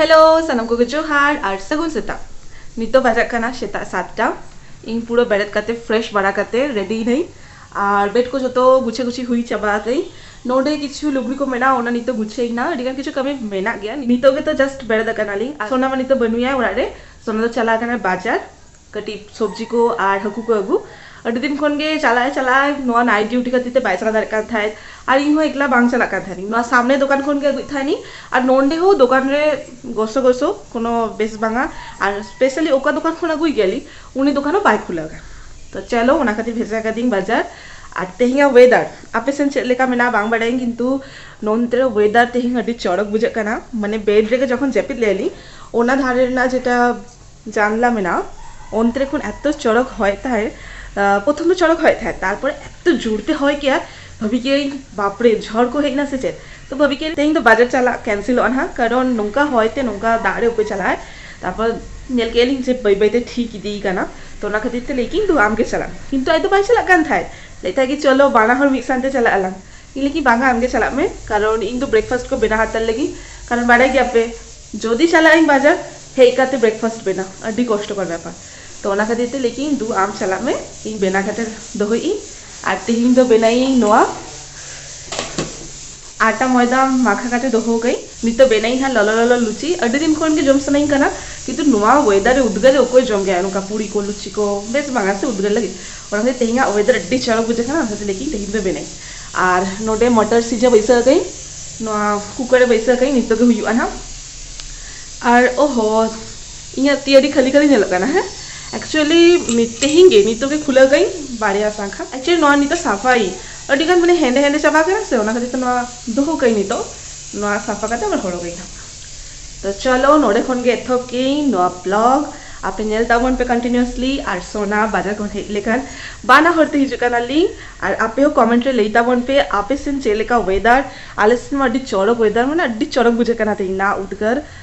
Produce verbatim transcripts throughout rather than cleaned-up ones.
Hello, ᱥᱟᱱᱟᱢ ᱠᱚᱜᱮ ᱡᱚᱦᱟᱨ ᱟᱨ ᱥᱟᱹᱜᱩᱱ ᱥᱮᱛᱟᱜ᱾ ᱱᱤᱛᱚᱜ ᱵᱟᱡᱟᱜ ᱠᱟᱱᱟ ᱥᱮᱛᱟᱜ ᱥᱟᱛᱴᱟ᱾ ᱤᱧ ᱯᱩᱨᱟᱹ ᱵᱮᱨᱮᱫ ᱠᱟᱛᱮ ᱯᱷᱨᱮᱥ ᱵᱟᱲᱟ ᱠᱟᱛᱮ ᱨᱮᱰᱤ ᱭᱤᱱᱟᱹᱧ ᱟᱨ ᱵᱮᱰ ᱠᱚ ᱡᱚᱛᱚ ᱜᱩᱪᱷᱟᱹ ᱜᱩᱪᱷᱤ ᱦᱩᱭ ᱪᱟᱵᱟ ᱟᱠᱟᱫᱟᱹᱧ᱾ ᱱᱚᱰᱮ ᱠᱤᱪᱷᱩ ᱞᱩᱜᱽᱲᱤ ᱠᱚ ᱢᱮᱱᱟᱜᱼᱟ, ᱚᱱᱟ ᱱᱤᱛᱚᱜ ᱜᱩᱪᱷᱟᱹᱭ ᱱᱟ᱾ ᱟᱹᱰᱤ ᱜᱟᱱ ᱠᱤᱪᱷᱩ ᱠᱟᱹᱢᱤ ᱢᱮᱱᱟᱜ ᱜᱮᱭᱟ᱾ ᱱᱤᱛᱚᱜ ᱜᱮᱛᱚ ᱡᱟᱥᱴ ᱵᱮᱨᱮᱫ ᱟᱠᱟᱱᱟᱞᱤᱧ᱾ ᱟᱨ ᱥᱳᱱᱟ ᱢᱟ ᱱᱤᱛᱚᱜ ᱵᱟᱹᱱᱩᱭᱟ ᱚᱲᱟᱜ ᱨᱮ, ᱥᱳᱱᱟ ᱫᱚ ᱪᱟᱞᱟᱣ ᱟᱠᱟᱱᱟ ᱵᱟᱡᱟᱨ᱾ ᱠᱟᱹᱴᱤᱡ ᱥᱚᱵᱽᱡᱤ ᱠᱚ ᱟᱨ ᱦᱟᱹᱠᱩ ᱠᱚ ᱟᱹᱜᱩ᱾ ᱟᱹᱰᱤ ᱫᱤᱱ ᱠᱷᱚᱱ ᱜᱮ ᱪᱟᱞᱟᱜ ᱮ ᱪᱟᱞᱟᱜᱼᱟ, ᱱᱚᱣᱟ ᱱᱟᱭᱤᱴ ᱰᱤᱭᱩᱴᱤ ᱠᱷᱟᱹᱛᱤᱨ ᱛᱮ ᱵᱟᱭ ᱪᱟᱞᱟᱣ ᱫᱟᱲᱮᱭᱟᱜ ᱠᱟᱱ ᱛᱟᱦᱮᱸᱫ᱾ ᱟᱨ ᱤᱧ ᱦᱚᱸ ᱮᱠᱞᱟ ᱵᱟᱝ ᱪᱟᱞᱟᱜ ᱠᱟᱱ ᱛᱟᱦᱮᱸᱫ᱾ ᱱᱚᱣᱟ ᱥᱟᱢᱱᱮ ᱫᱚᱠᱟᱱ ᱠᱷᱚᱱ ᱜᱮ ᱟᱹᱜᱩᱭᱮᱫ ᱛᱟᱦᱮᱱᱤᱧ᱾ ᱟᱨ ᱱᱚᱸᱰᱮ ᱦᱚᱸ ᱫᱚᱠᱟᱱ ᱨᱮ ᱜᱚᱥᱚ ᱜᱚᱥᱚ ᱠᱳᱱᱳ ᱵᱮᱥ ᱵᱟᱝᱟ᱾ ᱟᱨ ᱥᱯᱮᱥᱟᱞᱤ ᱚᱠᱟ ᱫᱚᱠᱟᱱ ᱠᱷᱚᱱ ᱟᱹᱜᱩᱭ ᱜᱮᱭᱟᱞᱤᱧ, ᱩᱱᱤ ᱫᱚᱠᱟᱱ ᱦᱚᱸ ᱵᱟᱭ ᱠᱷᱩᱞᱟᱹᱣᱟ᱾ ᱛᱚ ᱪᱚᱞᱚ, ᱚᱱᱟ ᱠᱷᱟᱹᱛᱤᱨ ᱵᱷᱮᱡᱟ ᱠᱟᱫᱤᱧ ᱵᱟᱡᱟᱨ᱾ ᱟᱨ ᱛᱮᱦᱮᱧᱟᱜ ᱳᱭᱮᱫᱟᱨ ᱟᱯᱮ ᱥᱮᱱ ᱪᱮᱫ ᱞᱮᱠᱟ ᱢᱮᱱᱟᱜᱼᱟ ᱵᱟᱝ ᱵᱟᱲᱟᱭᱟᱹᱧ, ᱠᱤᱱᱛᱩ ᱱᱚᱱᱛᱮ ᱨᱮ ᱳᱭᱮᱫᱟᱨ ᱛᱮᱦᱮᱧ ᱟᱹᱰᱤ ᱪᱚᱨᱚᱠ ᱵᱩᱡᱷᱟᱹᱜ ᱠᱟᱱᱟ᱾ ᱢᱟᱱᱮ ᱵᱮᱰ ᱨᱮᱜᱮ ᱡᱚᱠᱷᱚᱱ ᱡᱟᱹᱯᱤᱫ ᱞᱮᱭᱟᱞᱤᱧ, ᱚᱱᱟ ᱫᱷᱟᱨᱮ ᱨᱮᱱᱟᱜ ᱡᱮᱴᱟ ᱡᱟᱱᱞᱟ ᱢᱮᱱᱟᱜᱼᱟ, ᱚᱱᱛᱮ ᱨᱮ ᱠᱷᱚᱱ ᱮᱛᱚ ᱪᱚᱨᱚᱠ ᱦᱚᱭ ᱛᱟᱦᱮᱸᱫ᱾ ᱟᱸ, ᱯᱨᱚᱛᱷᱚᱢ ᱫᱚ ᱪᱚᱨᱚᱠ ᱦᱚᱭ ᱛᱟᱦᱮᱸᱫ, ᱛᱟᱨᱯᱚᱨᱮ ᱮᱛᱚ ᱡᱳᱨ ᱛᱮ ᱦᱚᱭ ᱠᱮᱜᱼᱟ, ᱵᱷᱟᱵᱤ ᱠᱮᱜᱼᱟᱹᱧ, "ᱵᱟᱯᱨᱮ, ᱡᱷᱚᱲ ᱠᱚ ᱦᱮᱡ ᱮᱱᱟ ᱥᱮ ᱪᱮᱫ?" ᱛᱚ ᱵᱷᱟᱵᱤ ᱠᱮᱜᱼᱟᱹᱧ, ᱛᱮᱦᱮᱧ ᱫᱚ ᱵᱟᱡᱟᱨ ᱪᱟᱞᱟᱜ ᱠᱮᱱᱥᱮᱞᱚᱜᱼᱟ ᱱᱟᱦᱟᱜ, ᱠᱟᱨᱚᱱ ᱱᱚᱝᱠᱟ ᱦᱚᱭ ᱛᱮ ᱱᱚᱝᱠᱟ ᱫᱟᱜ ᱨᱮ ᱚᱠᱚᱭ ᱪᱟᱞᱟᱜᱼᱟᱭ? ᱛᱟᱨᱯᱚᱨ ᱧᱮᱞ ᱠᱮᱜᱼᱟ ᱞᱤᱧ ᱡᱮ ᱵᱟᱹᱭ ᱵᱟᱹᱭ ᱛᱮ ᱴᱷᱤᱠ ᱤᱫᱤᱭ ᱠᱟᱱᱟ, ᱛᱚ ᱚᱱᱟ ᱠᱷᱟᱹᱛᱤᱨ ᱛᱮ ᱞᱟᱹᱭ ᱠᱮᱜᱼᱟᱹᱧ, "ᱫᱩ, ᱟᱢ ᱜᱮ ᱪᱟᱞᱟᱜ ᱢᱮ᱾" ᱠᱤᱱᱛᱩ ᱟᱡ ᱫᱚ ᱵᱟᱭ ᱪᱟᱞᱟᱜ ᱠᱟᱱ ᱛᱟᱦᱮᱸᱫ᱾ ᱞᱟᱹᱭ ᱛᱟᱦᱮᱸᱫ ᱠᱤ, "ᱪᱚᱞᱚ, ᱵᱟᱱᱟ ᱦᱚᱲ ᱢᱤᱫ ᱥᱟᱶᱛᱮ ᱪᱟᱞᱟᱜ ᱟᱞᱟᱝ᱾" ᱤᱧ ᱞᱟᱹᱭ ᱠᱮᱜᱼᱟᱹᱧ, "ᱵᱟᱝᱟ, ᱟᱢ ᱜᱮ ᱪᱟᱞᱟᱜ ᱢᱮ, ᱠᱟᱨᱚᱱ ᱤᱧ ᱫᱚ ᱵᱨᱮᱠᱯᱷᱟᱥᱴ ᱠᱚ ᱵᱮᱱᱟᱣ ᱦᱟᱛᱟᱲ ᱞᱟᱹᱜᱤᱫ, ᱠᱟᱨᱚᱱ ᱵᱟᱰᱟᱭ ᱜᱮᱭᱟ ᱯᱮ, ᱡᱩᱫᱤ ᱪᱟᱞᱟᱜ ᱟᱹᱧ ᱵᱟᱡᱟᱨ, ᱦᱮᱡ ᱠᱟᱛᱮ ᱵᱨᱮᱠᱯᱷᱟᱥᱴ ᱵᱮᱱᱟᱣ ᱟᱹᱰᱤ ᱠᱚᱥᱴᱚᱠᱚᱨ ᱵᱮᱯᱟᱨ᱾" ᱛᱚ ᱚᱱᱟ ᱠᱷᱟᱹᱛᱤᱨ ᱛᱮ ᱞᱟᱹᱭ ᱠᱮᱜᱼᱟᱹᱧ, "ᱫᱩ, ᱟᱢ ᱪᱟᱞᱟᱜ ᱢᱮ, ᱤᱧ ᱵᱮᱱᱟᱣ ᱠᱟᱛᱮ ᱫᱚᱦᱚᱭᱮᱜᱼᱟᱹᱧ᱾" ᱟᱨ ᱛᱮᱦᱮᱧ ᱫᱚ ᱵᱮᱱᱟᱣᱤᱧ ᱱᱚᱣᱟ ᱟᱴᱟ ᱢᱚᱭᱫᱟ ᱢᱟᱠᱷᱟ ᱠᱟᱛᱮ ᱫᱚᱦᱚ ᱠᱟᱜᱼᱟᱹᱧ᱾ ᱱᱤᱛᱚᱜ ᱵᱮᱱᱟᱣᱤᱧ ᱦᱟᱸᱜ ᱞᱚᱞᱚ ᱞᱚᱞᱚ ᱞᱩᱪᱤ᱾ ᱟᱹᱰᱤ ᱫᱤᱱ ᱠᱷᱚᱱ ᱜᱮ ᱡᱚᱢ ᱥᱟᱱᱟᱧ ᱠᱟᱱᱟ, ᱠᱤᱱᱛᱩ ᱱᱚᱣᱟ ᱳᱭᱮᱫᱟᱨ ᱨᱮ ᱩᱫᱽᱜᱟᱹᱨ ᱨᱮ ᱚᱠᱚᱭ ᱡᱚᱢ ᱜᱮᱭᱟ ᱱᱚᱝᱠᱟ ᱯᱩᱨᱤ ᱠᱚ, ᱞᱩᱪᱤ ᱠᱚ? ᱵᱮᱥ ᱵᱟᱝᱟ ᱥᱮ ᱩᱫᱽᱜᱟᱹᱨ ᱞᱟᱹᱜᱤᱫ᱾ ᱚᱱᱟ ᱠᱷᱟᱹᱛᱤᱨ ᱛᱮᱦᱮᱧᱟᱜ ᱳᱭᱮᱫᱟᱨ ᱟᱹᱰᱤ ᱪᱚᱨᱚᱠ ᱵᱩᱡᱷᱟᱹᱜ ᱠᱟᱱᱟ, ᱚᱱᱟ ᱠᱷᱟᱹᱛᱤᱨ ᱞᱟᱹᱭ ᱠᱮᱜᱼᱟᱹᱧ ᱛᱮᱦᱮᱧ ᱫᱚ ᱵᱮᱱᱟᱣᱤᱧ᱾ ᱟᱨ ᱱᱚᱰᱮ ᱢᱚᱴᱚᱨ ᱥᱤᱡᱟ ᱵᱟᱹᱭᱥᱟᱹᱣ ᱠᱟᱜᱼᱟᱹᱧ, ᱱᱚᱣᱟ ᱠᱩᱠᱟᱨ ᱨᱮ ᱵᱟᱹᱭᱥᱟᱹᱣ ᱠᱟᱜᱼᱟᱹᱧ, ᱱᱤᱛᱚᱜ ᱜᱮ ᱦᱩᱭᱩᱜᱼᱟ ᱱᱟᱦᱟᱜ᱾ ᱟᱨ ᱚᱦᱚ, ᱤᱧᱟᱹᱜ ᱛᱤ ᱟᱹᱰᱤ ᱠᱷᱟᱹᱞᱤ ᱠᱷᱟᱹᱞᱤ ᱧᱮᱞᱚᱜ ᱠᱟᱱᱟ, ᱦᱮᱸ? ᱮᱠᱪᱩᱭᱮᱞᱤ ᱛᱮᱦᱮᱧ ᱜᱮ, ᱱᱤᱛᱚᱜ ᱜᱮ ᱠᱷᱩᱞᱟᱹᱣ ᱠᱟᱜᱼᱟᱹᱧ ᱵᱟᱨᱭᱟ ᱥᱟᱝᱠᱷᱟ᱾ ᱮᱠᱪᱩᱭᱮᱞᱤ ᱱᱚᱣᱟ ᱱᱤᱛᱚᱜ ᱥᱟᱯᱷᱟᱭᱟᱹᱧ, ᱟᱹᱰᱤ ᱜᱟᱱ ᱢᱟᱱᱮ ᱦᱮᱸᱫᱮ ᱦᱮᱸᱫᱮ ᱪᱟᱵᱟ ᱠᱟᱱᱟ ᱥᱮ, ᱚᱱᱟ ᱠᱷᱟᱹᱛᱤᱨ ᱛᱮ ᱱᱚᱣᱟ ᱫᱚᱦᱚ ᱠᱟᱜᱼᱟᱹᱧ ᱱᱤᱛᱚᱜ, ᱱᱚᱣᱟ ᱥᱟᱯᱷᱟ ᱠᱟᱛᱮ ᱟᱵᱟᱨ ᱦᱚᱨᱚᱜᱟᱹᱧ ᱦᱟᱸᱜ᱾ ᱛᱚ ᱪᱚᱞᱚ, ᱱᱚᱰᱮ ᱠᱷᱚᱱ ᱜᱮ ᱮᱛᱚᱦᱚᱵ ᱠᱮᱜᱼᱟᱹᱧ ᱱᱚᱣᱟ ᱵᱞᱚᱜ᱾ ᱟᱯᱮ ᱧᱮᱞ ᱛᱟᱵᱚᱱ ᱯᱮ ᱠᱚᱱᱴᱤᱱᱤᱭᱩᱥᱞᱤ᱾ ᱟᱨ ᱥᱳᱱᱟ ᱵᱟᱡᱟᱨ ᱠᱷᱚᱱ ᱦᱮᱡ ᱞᱮᱠᱷᱟᱱ ᱵᱟᱱᱟ ᱦᱚᱲ ᱛᱮ ᱦᱤᱡᱩᱜ ᱠᱟᱱᱟᱞᱤᱧ᱾ ᱟᱨ ᱟᱯᱮ ᱦᱚᱸ ᱠᱚᱢᱮᱱᱴ ᱨᱮ ᱞᱟᱹᱭ ᱛᱟᱵᱚᱱ ᱯᱮ, ᱟᱯᱮ ᱥᱮᱱ ᱪᱮᱫ ᱞᱮᱠᱟ ᱳᱭᱮᱫᱟᱨ? ᱟᱞᱮ ᱥᱮᱱ ᱢᱟ ᱟᱹᱰᱤ ᱪᱚᱨᱚᱠ ᱳᱭᱮᱫᱟᱨ, ᱢᱟᱱᱮ ᱟᱹᱰᱤ ᱪᱚᱨᱚᱠ ᱵᱩᱡᱷᱟᱹᱜ ᱠᱟᱱᱟ ᱛᱮᱦᱮᱧ, ᱱᱟ ᱩᱫᱽᱜᱟᱹᱨ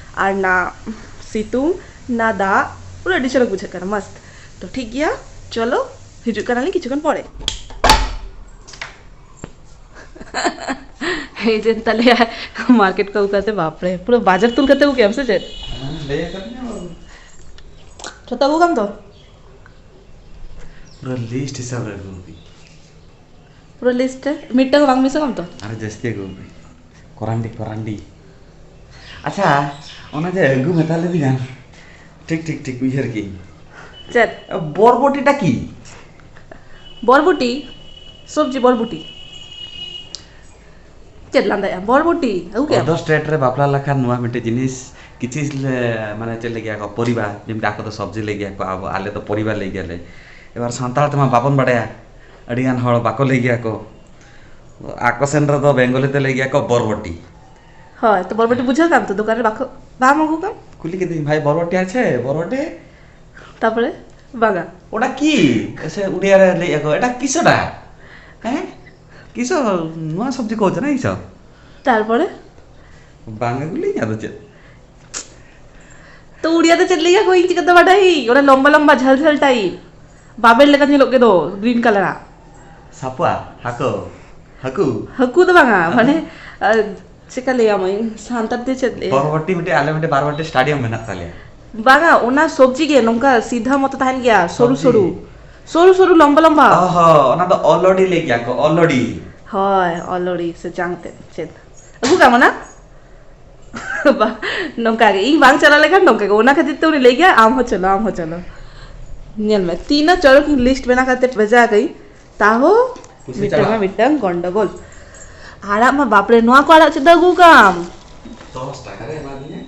ᱟᱨ ᱱᱟ ᱥᱤᱛᱩᱝ, ᱱᱟ ᱫᱟᱜ, ᱯᱩᱨᱟᱹ ᱟᱹᱰᱤ ᱪᱚᱨᱚᱠ ᱵᱩᱡᱷᱟᱹᱜ ᱠᱟᱱᱟ, ᱢᱚᱥᱛ᱾ ᱛᱚ ᱴᱷᱤᱠ ᱜᱮᱭᱟ, ᱪᱚᱞᱚ ᱦᱤᱡᱩᱜ ᱠᱟᱱᱟᱞᱤᱧ ᱠᱤᱪᱷᱩ ᱠᱷᱚᱱ ᱯᱚᱨᱮ᱾ ᱦᱮᱡ ᱮᱱ ᱛᱟᱞᱮᱭᱟ ᱢᱟᱨᱠᱮᱴ ᱠᱚ ᱟᱹᱜᱩ ᱠᱟᱛᱮ, ᱵᱟᱯᱨᱮ, ᱯᱩᱨᱟᱹ ᱵᱟᱡᱟᱨ ᱛᱩᱞ ᱠᱟᱛᱮ ᱟᱹᱜᱩ ᱠᱮᱜ ᱟᱢ ᱥᱮ ᱪᱮᱫ? ᱦᱮᱸ, ᱞᱟᱹᱭ ᱟᱠᱟᱫ ᱢᱮᱭᱟ ᱵᱟᱵᱩ᱾ ᱡᱷᱚᱛᱚ ᱟᱹᱜᱩ ᱠᱟᱢ ᱛᱚ? ᱯᱩᱨᱟᱹ ᱞᱤᱥᱴ ᱦᱤᱥᱟᱹᱵ ᱨᱮ ᱟᱹᱜᱩ ᱟᱠᱟᱫᱟᱹᱧ᱾ ᱯᱩᱨᱟᱹ ᱞᱤᱥᱴ ᱨᱮ ᱢᱤᱫᱴᱟᱝ ᱦᱚᱸ ᱵᱟᱝ ᱢᱤᱥᱚᱜ ᱠᱟᱱ ᱛᱚ? ᱟᱨ ᱡᱟᱹᱥᱛᱤ ᱟᱹᱜᱩ ᱟᱠᱟᱫᱟᱹᱧ᱾ ᱠᱚᱨᱟᱱᱰᱤ, ᱠᱚᱨᱟᱱᱰᱤ᱾ ᱟᱪᱪᱷᱟ, ᱚᱱᱟ ᱡᱮ ᱟᱹᱜᱩ ᱢᱮᱛᱟ ᱞᱮᱫᱤᱧᱟᱢ, ᱴᱷᱤᱠ, ᱴᱷᱤᱠ, ᱴᱷᱤᱠ, ᱩᱭᱦᱟᱹᱨ ᱠᱤᱧ᱾ ᱪᱮᱫ? ᱵᱚᱨᱵᱚᱴᱤ ᱴᱟ ᱠᱤ? ᱵᱚᱨᱵᱚᱴᱤ? ᱥᱚᱵᱽᱡᱤ ᱵᱚᱨᱵᱚᱴᱤ᱾ ᱪᱮᱫ ᱞᱟᱸᱫᱟᱭᱟ? ᱵᱚᱨᱵᱚᱴᱤ ᱟᱹᱜᱩ ᱠᱮᱫ ᱟᱢ? ᱚᱫᱚᱨ ᱥᱴᱮᱴ ᱨᱮ ᱵᱟᱯᱞᱟ ᱞᱮᱠᱷᱟᱱ ᱱᱚᱣᱟ ᱢᱤᱫᱴᱮᱡ ᱡᱤᱱᱤᱥ, ᱠᱤᱪᱷᱤ ᱞᱮ, ᱢᱟᱱᱮ ᱪᱮᱫ ᱞᱟᱹᱭ ᱜᱮᱭᱟ ᱠᱚ, ᱯᱚᱨᱤᱵᱟᱨ, ᱡᱮᱢᱛᱤ ᱟᱠᱚ ᱫᱚ ᱥᱚᱵᱽᱡᱤ ᱞᱟᱹᱭ ᱜᱮᱭᱟ ᱠᱚ, ᱟᱵᱚ, ᱟᱞᱮ ᱫᱚ ᱯᱚᱨᱤᱵᱟᱨ ᱞᱟᱹᱭ ᱜᱮᱭᱟᱞᱮ᱾ ᱮᱵᱟᱨ ᱥᱟᱱᱛᱟᱲ ᱛᱮᱢᱟ ᱵᱟᱵᱚᱱ ᱵᱟᱰᱟᱭᱟ, ᱟᱹᱰᱤᱜᱟᱱ ᱦᱚᱲ ᱵᱟᱠᱚ ᱞᱟᱹᱭ ᱜᱮᱭᱟ ᱠᱚ, ᱟᱠᱚ ᱥᱮᱱ ᱨᱮᱫᱚ ᱵᱮᱝᱜᱚᱞᱤ ᱛᱮ ᱞᱟᱹᱭ ᱜᱮᱭᱟ ᱠᱚ ᱵᱚᱨᱵᱚᱴᱤ᱾ ᱦᱳᱭ, ᱛᱚ ᱵᱚᱨᱵᱚᱴᱤ ᱵᱩᱡᱷᱟᱹᱣ ᱠᱟᱢ ᱛᱚ? ᱫᱚᱠᱟᱱ ᱨᱮ ᱵᱟᱠᱚ, ᱵᱟᱢ ᱟᱹᱜᱩ ᱠᱟᱢ? ᱠᱩᱞᱤ ᱠᱤᱫᱤᱧ, "ᱵᱷᱟᱭ, ᱵᱚᱨᱵᱚᱴᱤ ᱟᱪᱷᱮ, ᱵᱚᱨᱵᱚᱴᱤ?" ᱛᱟᱯᱚᱨᱮ? ᱵᱟᱝᱟ᱾ "ওটা কি?" ᱥᱮ ᱩᱲᱤᱭᱟ ᱨᱮ ᱞᱟᱹᱭ ᱟᱠᱚ, "এটা কিসুটা?" ᱦᱮᱸ? ᱠᱤᱥᱚ? ᱱᱚᱣᱟ ᱥᱚᱵᱽᱡᱤ ᱠᱚ ᱪᱮᱫ ᱤᱥᱚ? ᱛᱟᱨᱯᱚᱨᱮ? ᱵᱟᱝ ᱟᱹᱜᱩ ᱞᱤᱧ, ᱟᱫᱚ ᱪᱮᱫ? ᱛᱚ ᱩᱲᱤᱭᱟ ᱛᱮ ᱪᱮᱫ ᱞᱟᱹᱭᱟ ᱠᱚ, ᱤᱧ ᱪᱤᱠᱟᱹᱛᱮ ᱵᱟᱰᱟᱭ? ᱚᱱᱟ ᱞᱚᱢᱵᱟ ᱞᱚᱢᱵᱟ ᱡᱷᱟᱹᱞ ᱡᱷᱟᱹᱞ ᱴᱟᱭᱤᱯ, ᱵᱟᱵᱮᱨ ᱞᱮᱠᱟ ᱧᱮᱞᱚᱜ ᱜᱮ ᱫᱚ, ᱜᱨᱤᱱ ᱠᱟᱞᱟᱨᱟᱜ᱾ ᱥᱟᱯᱟ? ᱦᱟᱹᱠᱩ? ᱦᱟᱹᱠᱩ? ᱦᱟᱹᱠᱩ ᱫᱚ ᱵᱟᱝᱟ, ᱟᱫᱚ? ᱢᱟᱱᱮ, ᱟᱨ ᱪᱮᱠᱟ ᱞᱟᱹᱭᱟᱢᱟᱹᱧ ᱥᱟᱱᱛᱟᱲ ᱛᱮ ᱪᱮᱫ ᱞᱟᱹᱭᱟ? ᱵᱚᱨᱵᱚᱴᱤ ᱢᱤᱫᱴᱮᱡ, ᱟᱞᱮ ᱢᱤᱫᱴᱮᱡ ᱵᱟᱨᱵᱟᱴᱤ ᱥᱴᱮᱰᱤᱭᱟᱢ ᱢᱮᱱᱟᱜ ᱛᱟᱞᱮᱭᱟ᱾ ᱵᱟᱝᱟ, ᱚᱱᱟ ᱥᱚᱵᱽᱡᱤ ᱜᱮ ᱱᱚᱝᱠᱟ ᱥᱤᱫᱷᱟ ᱢᱚᱛᱚ ᱛᱟᱦᱮᱱ ᱜᱮᱭᱟ, ᱥᱚᱨᱩ ᱥᱚᱵᱽᱡᱤ? ᱥᱚᱨᱩ᱾ ᱥᱚᱨᱩ ᱥᱚᱨᱩ, ᱞᱚᱢᱵᱟ ᱞᱚᱢᱵᱟ᱾ ᱚ ᱦᱚᱸ, ᱚᱱᱟ ᱫᱚ ᱚᱞᱚᱰᱤ ᱞᱟᱹᱭ ᱜᱮᱭᱟ ᱠᱚ, ᱚᱞᱚᱰᱤ᱾ ᱦᱳᱭ, ᱚᱞᱚᱲᱤ ᱥᱮ ᱡᱟᱝ ᱛᱮᱫ ᱪᱮᱫ? ᱟᱹᱜᱩ ᱠᱟᱢ ᱚᱱᱟ? ᱵᱟ, ᱱᱚᱝᱠᱟ ᱜᱮ, ᱤᱧ ᱵᱟᱝ ᱪᱟᱞᱟᱣ ᱞᱮᱠᱷᱟᱱ ᱱᱚᱝᱠᱟ ᱜᱮ, ᱚᱱᱟ ᱠᱷᱟᱹᱛᱤᱨ ᱛᱮ ᱩᱱᱤ ᱞᱟᱹᱭ ᱜᱮᱭᱟ, "ᱟᱢ ᱦᱚᱸ ᱪᱚᱞᱚ, ᱟᱢ ᱦᱚᱸ ᱪᱚᱞᱚ᱾" ᱧᱮᱞ ᱢᱮ, ᱛᱤᱱᱟᱹᱜ ᱪᱚᱨᱚᱠ ᱤᱧ ᱞᱤᱥᱴ ᱵᱮᱱᱟᱣ ᱠᱟᱛᱮ ᱵᱷᱮᱡᱟ ᱠᱟᱹᱧ, ᱛᱟᱦᱚ ᱯᱩᱭᱥᱟᱹ ᱢᱤᱫᱴᱟᱝ ᱪᱟᱵᱟ᱾ ᱢᱟ ᱢᱤᱫᱴᱟᱝ ᱜᱚᱱᱰᱚᱜᱳᱞ᱾ ᱟᱲᱟᱜ ᱢᱟ ᱵᱟᱯᱨᱮ, ᱱᱚᱣᱟ ᱠᱚ ᱟᱲᱟᱜ ᱪᱮᱫ ᱫᱚ ᱟᱹᱜᱩ ᱠᱟᱢ? ᱫᱚᱥ ᱴᱟᱠᱟ ᱨᱮ ᱮᱢᱟᱫᱤᱧᱟ᱾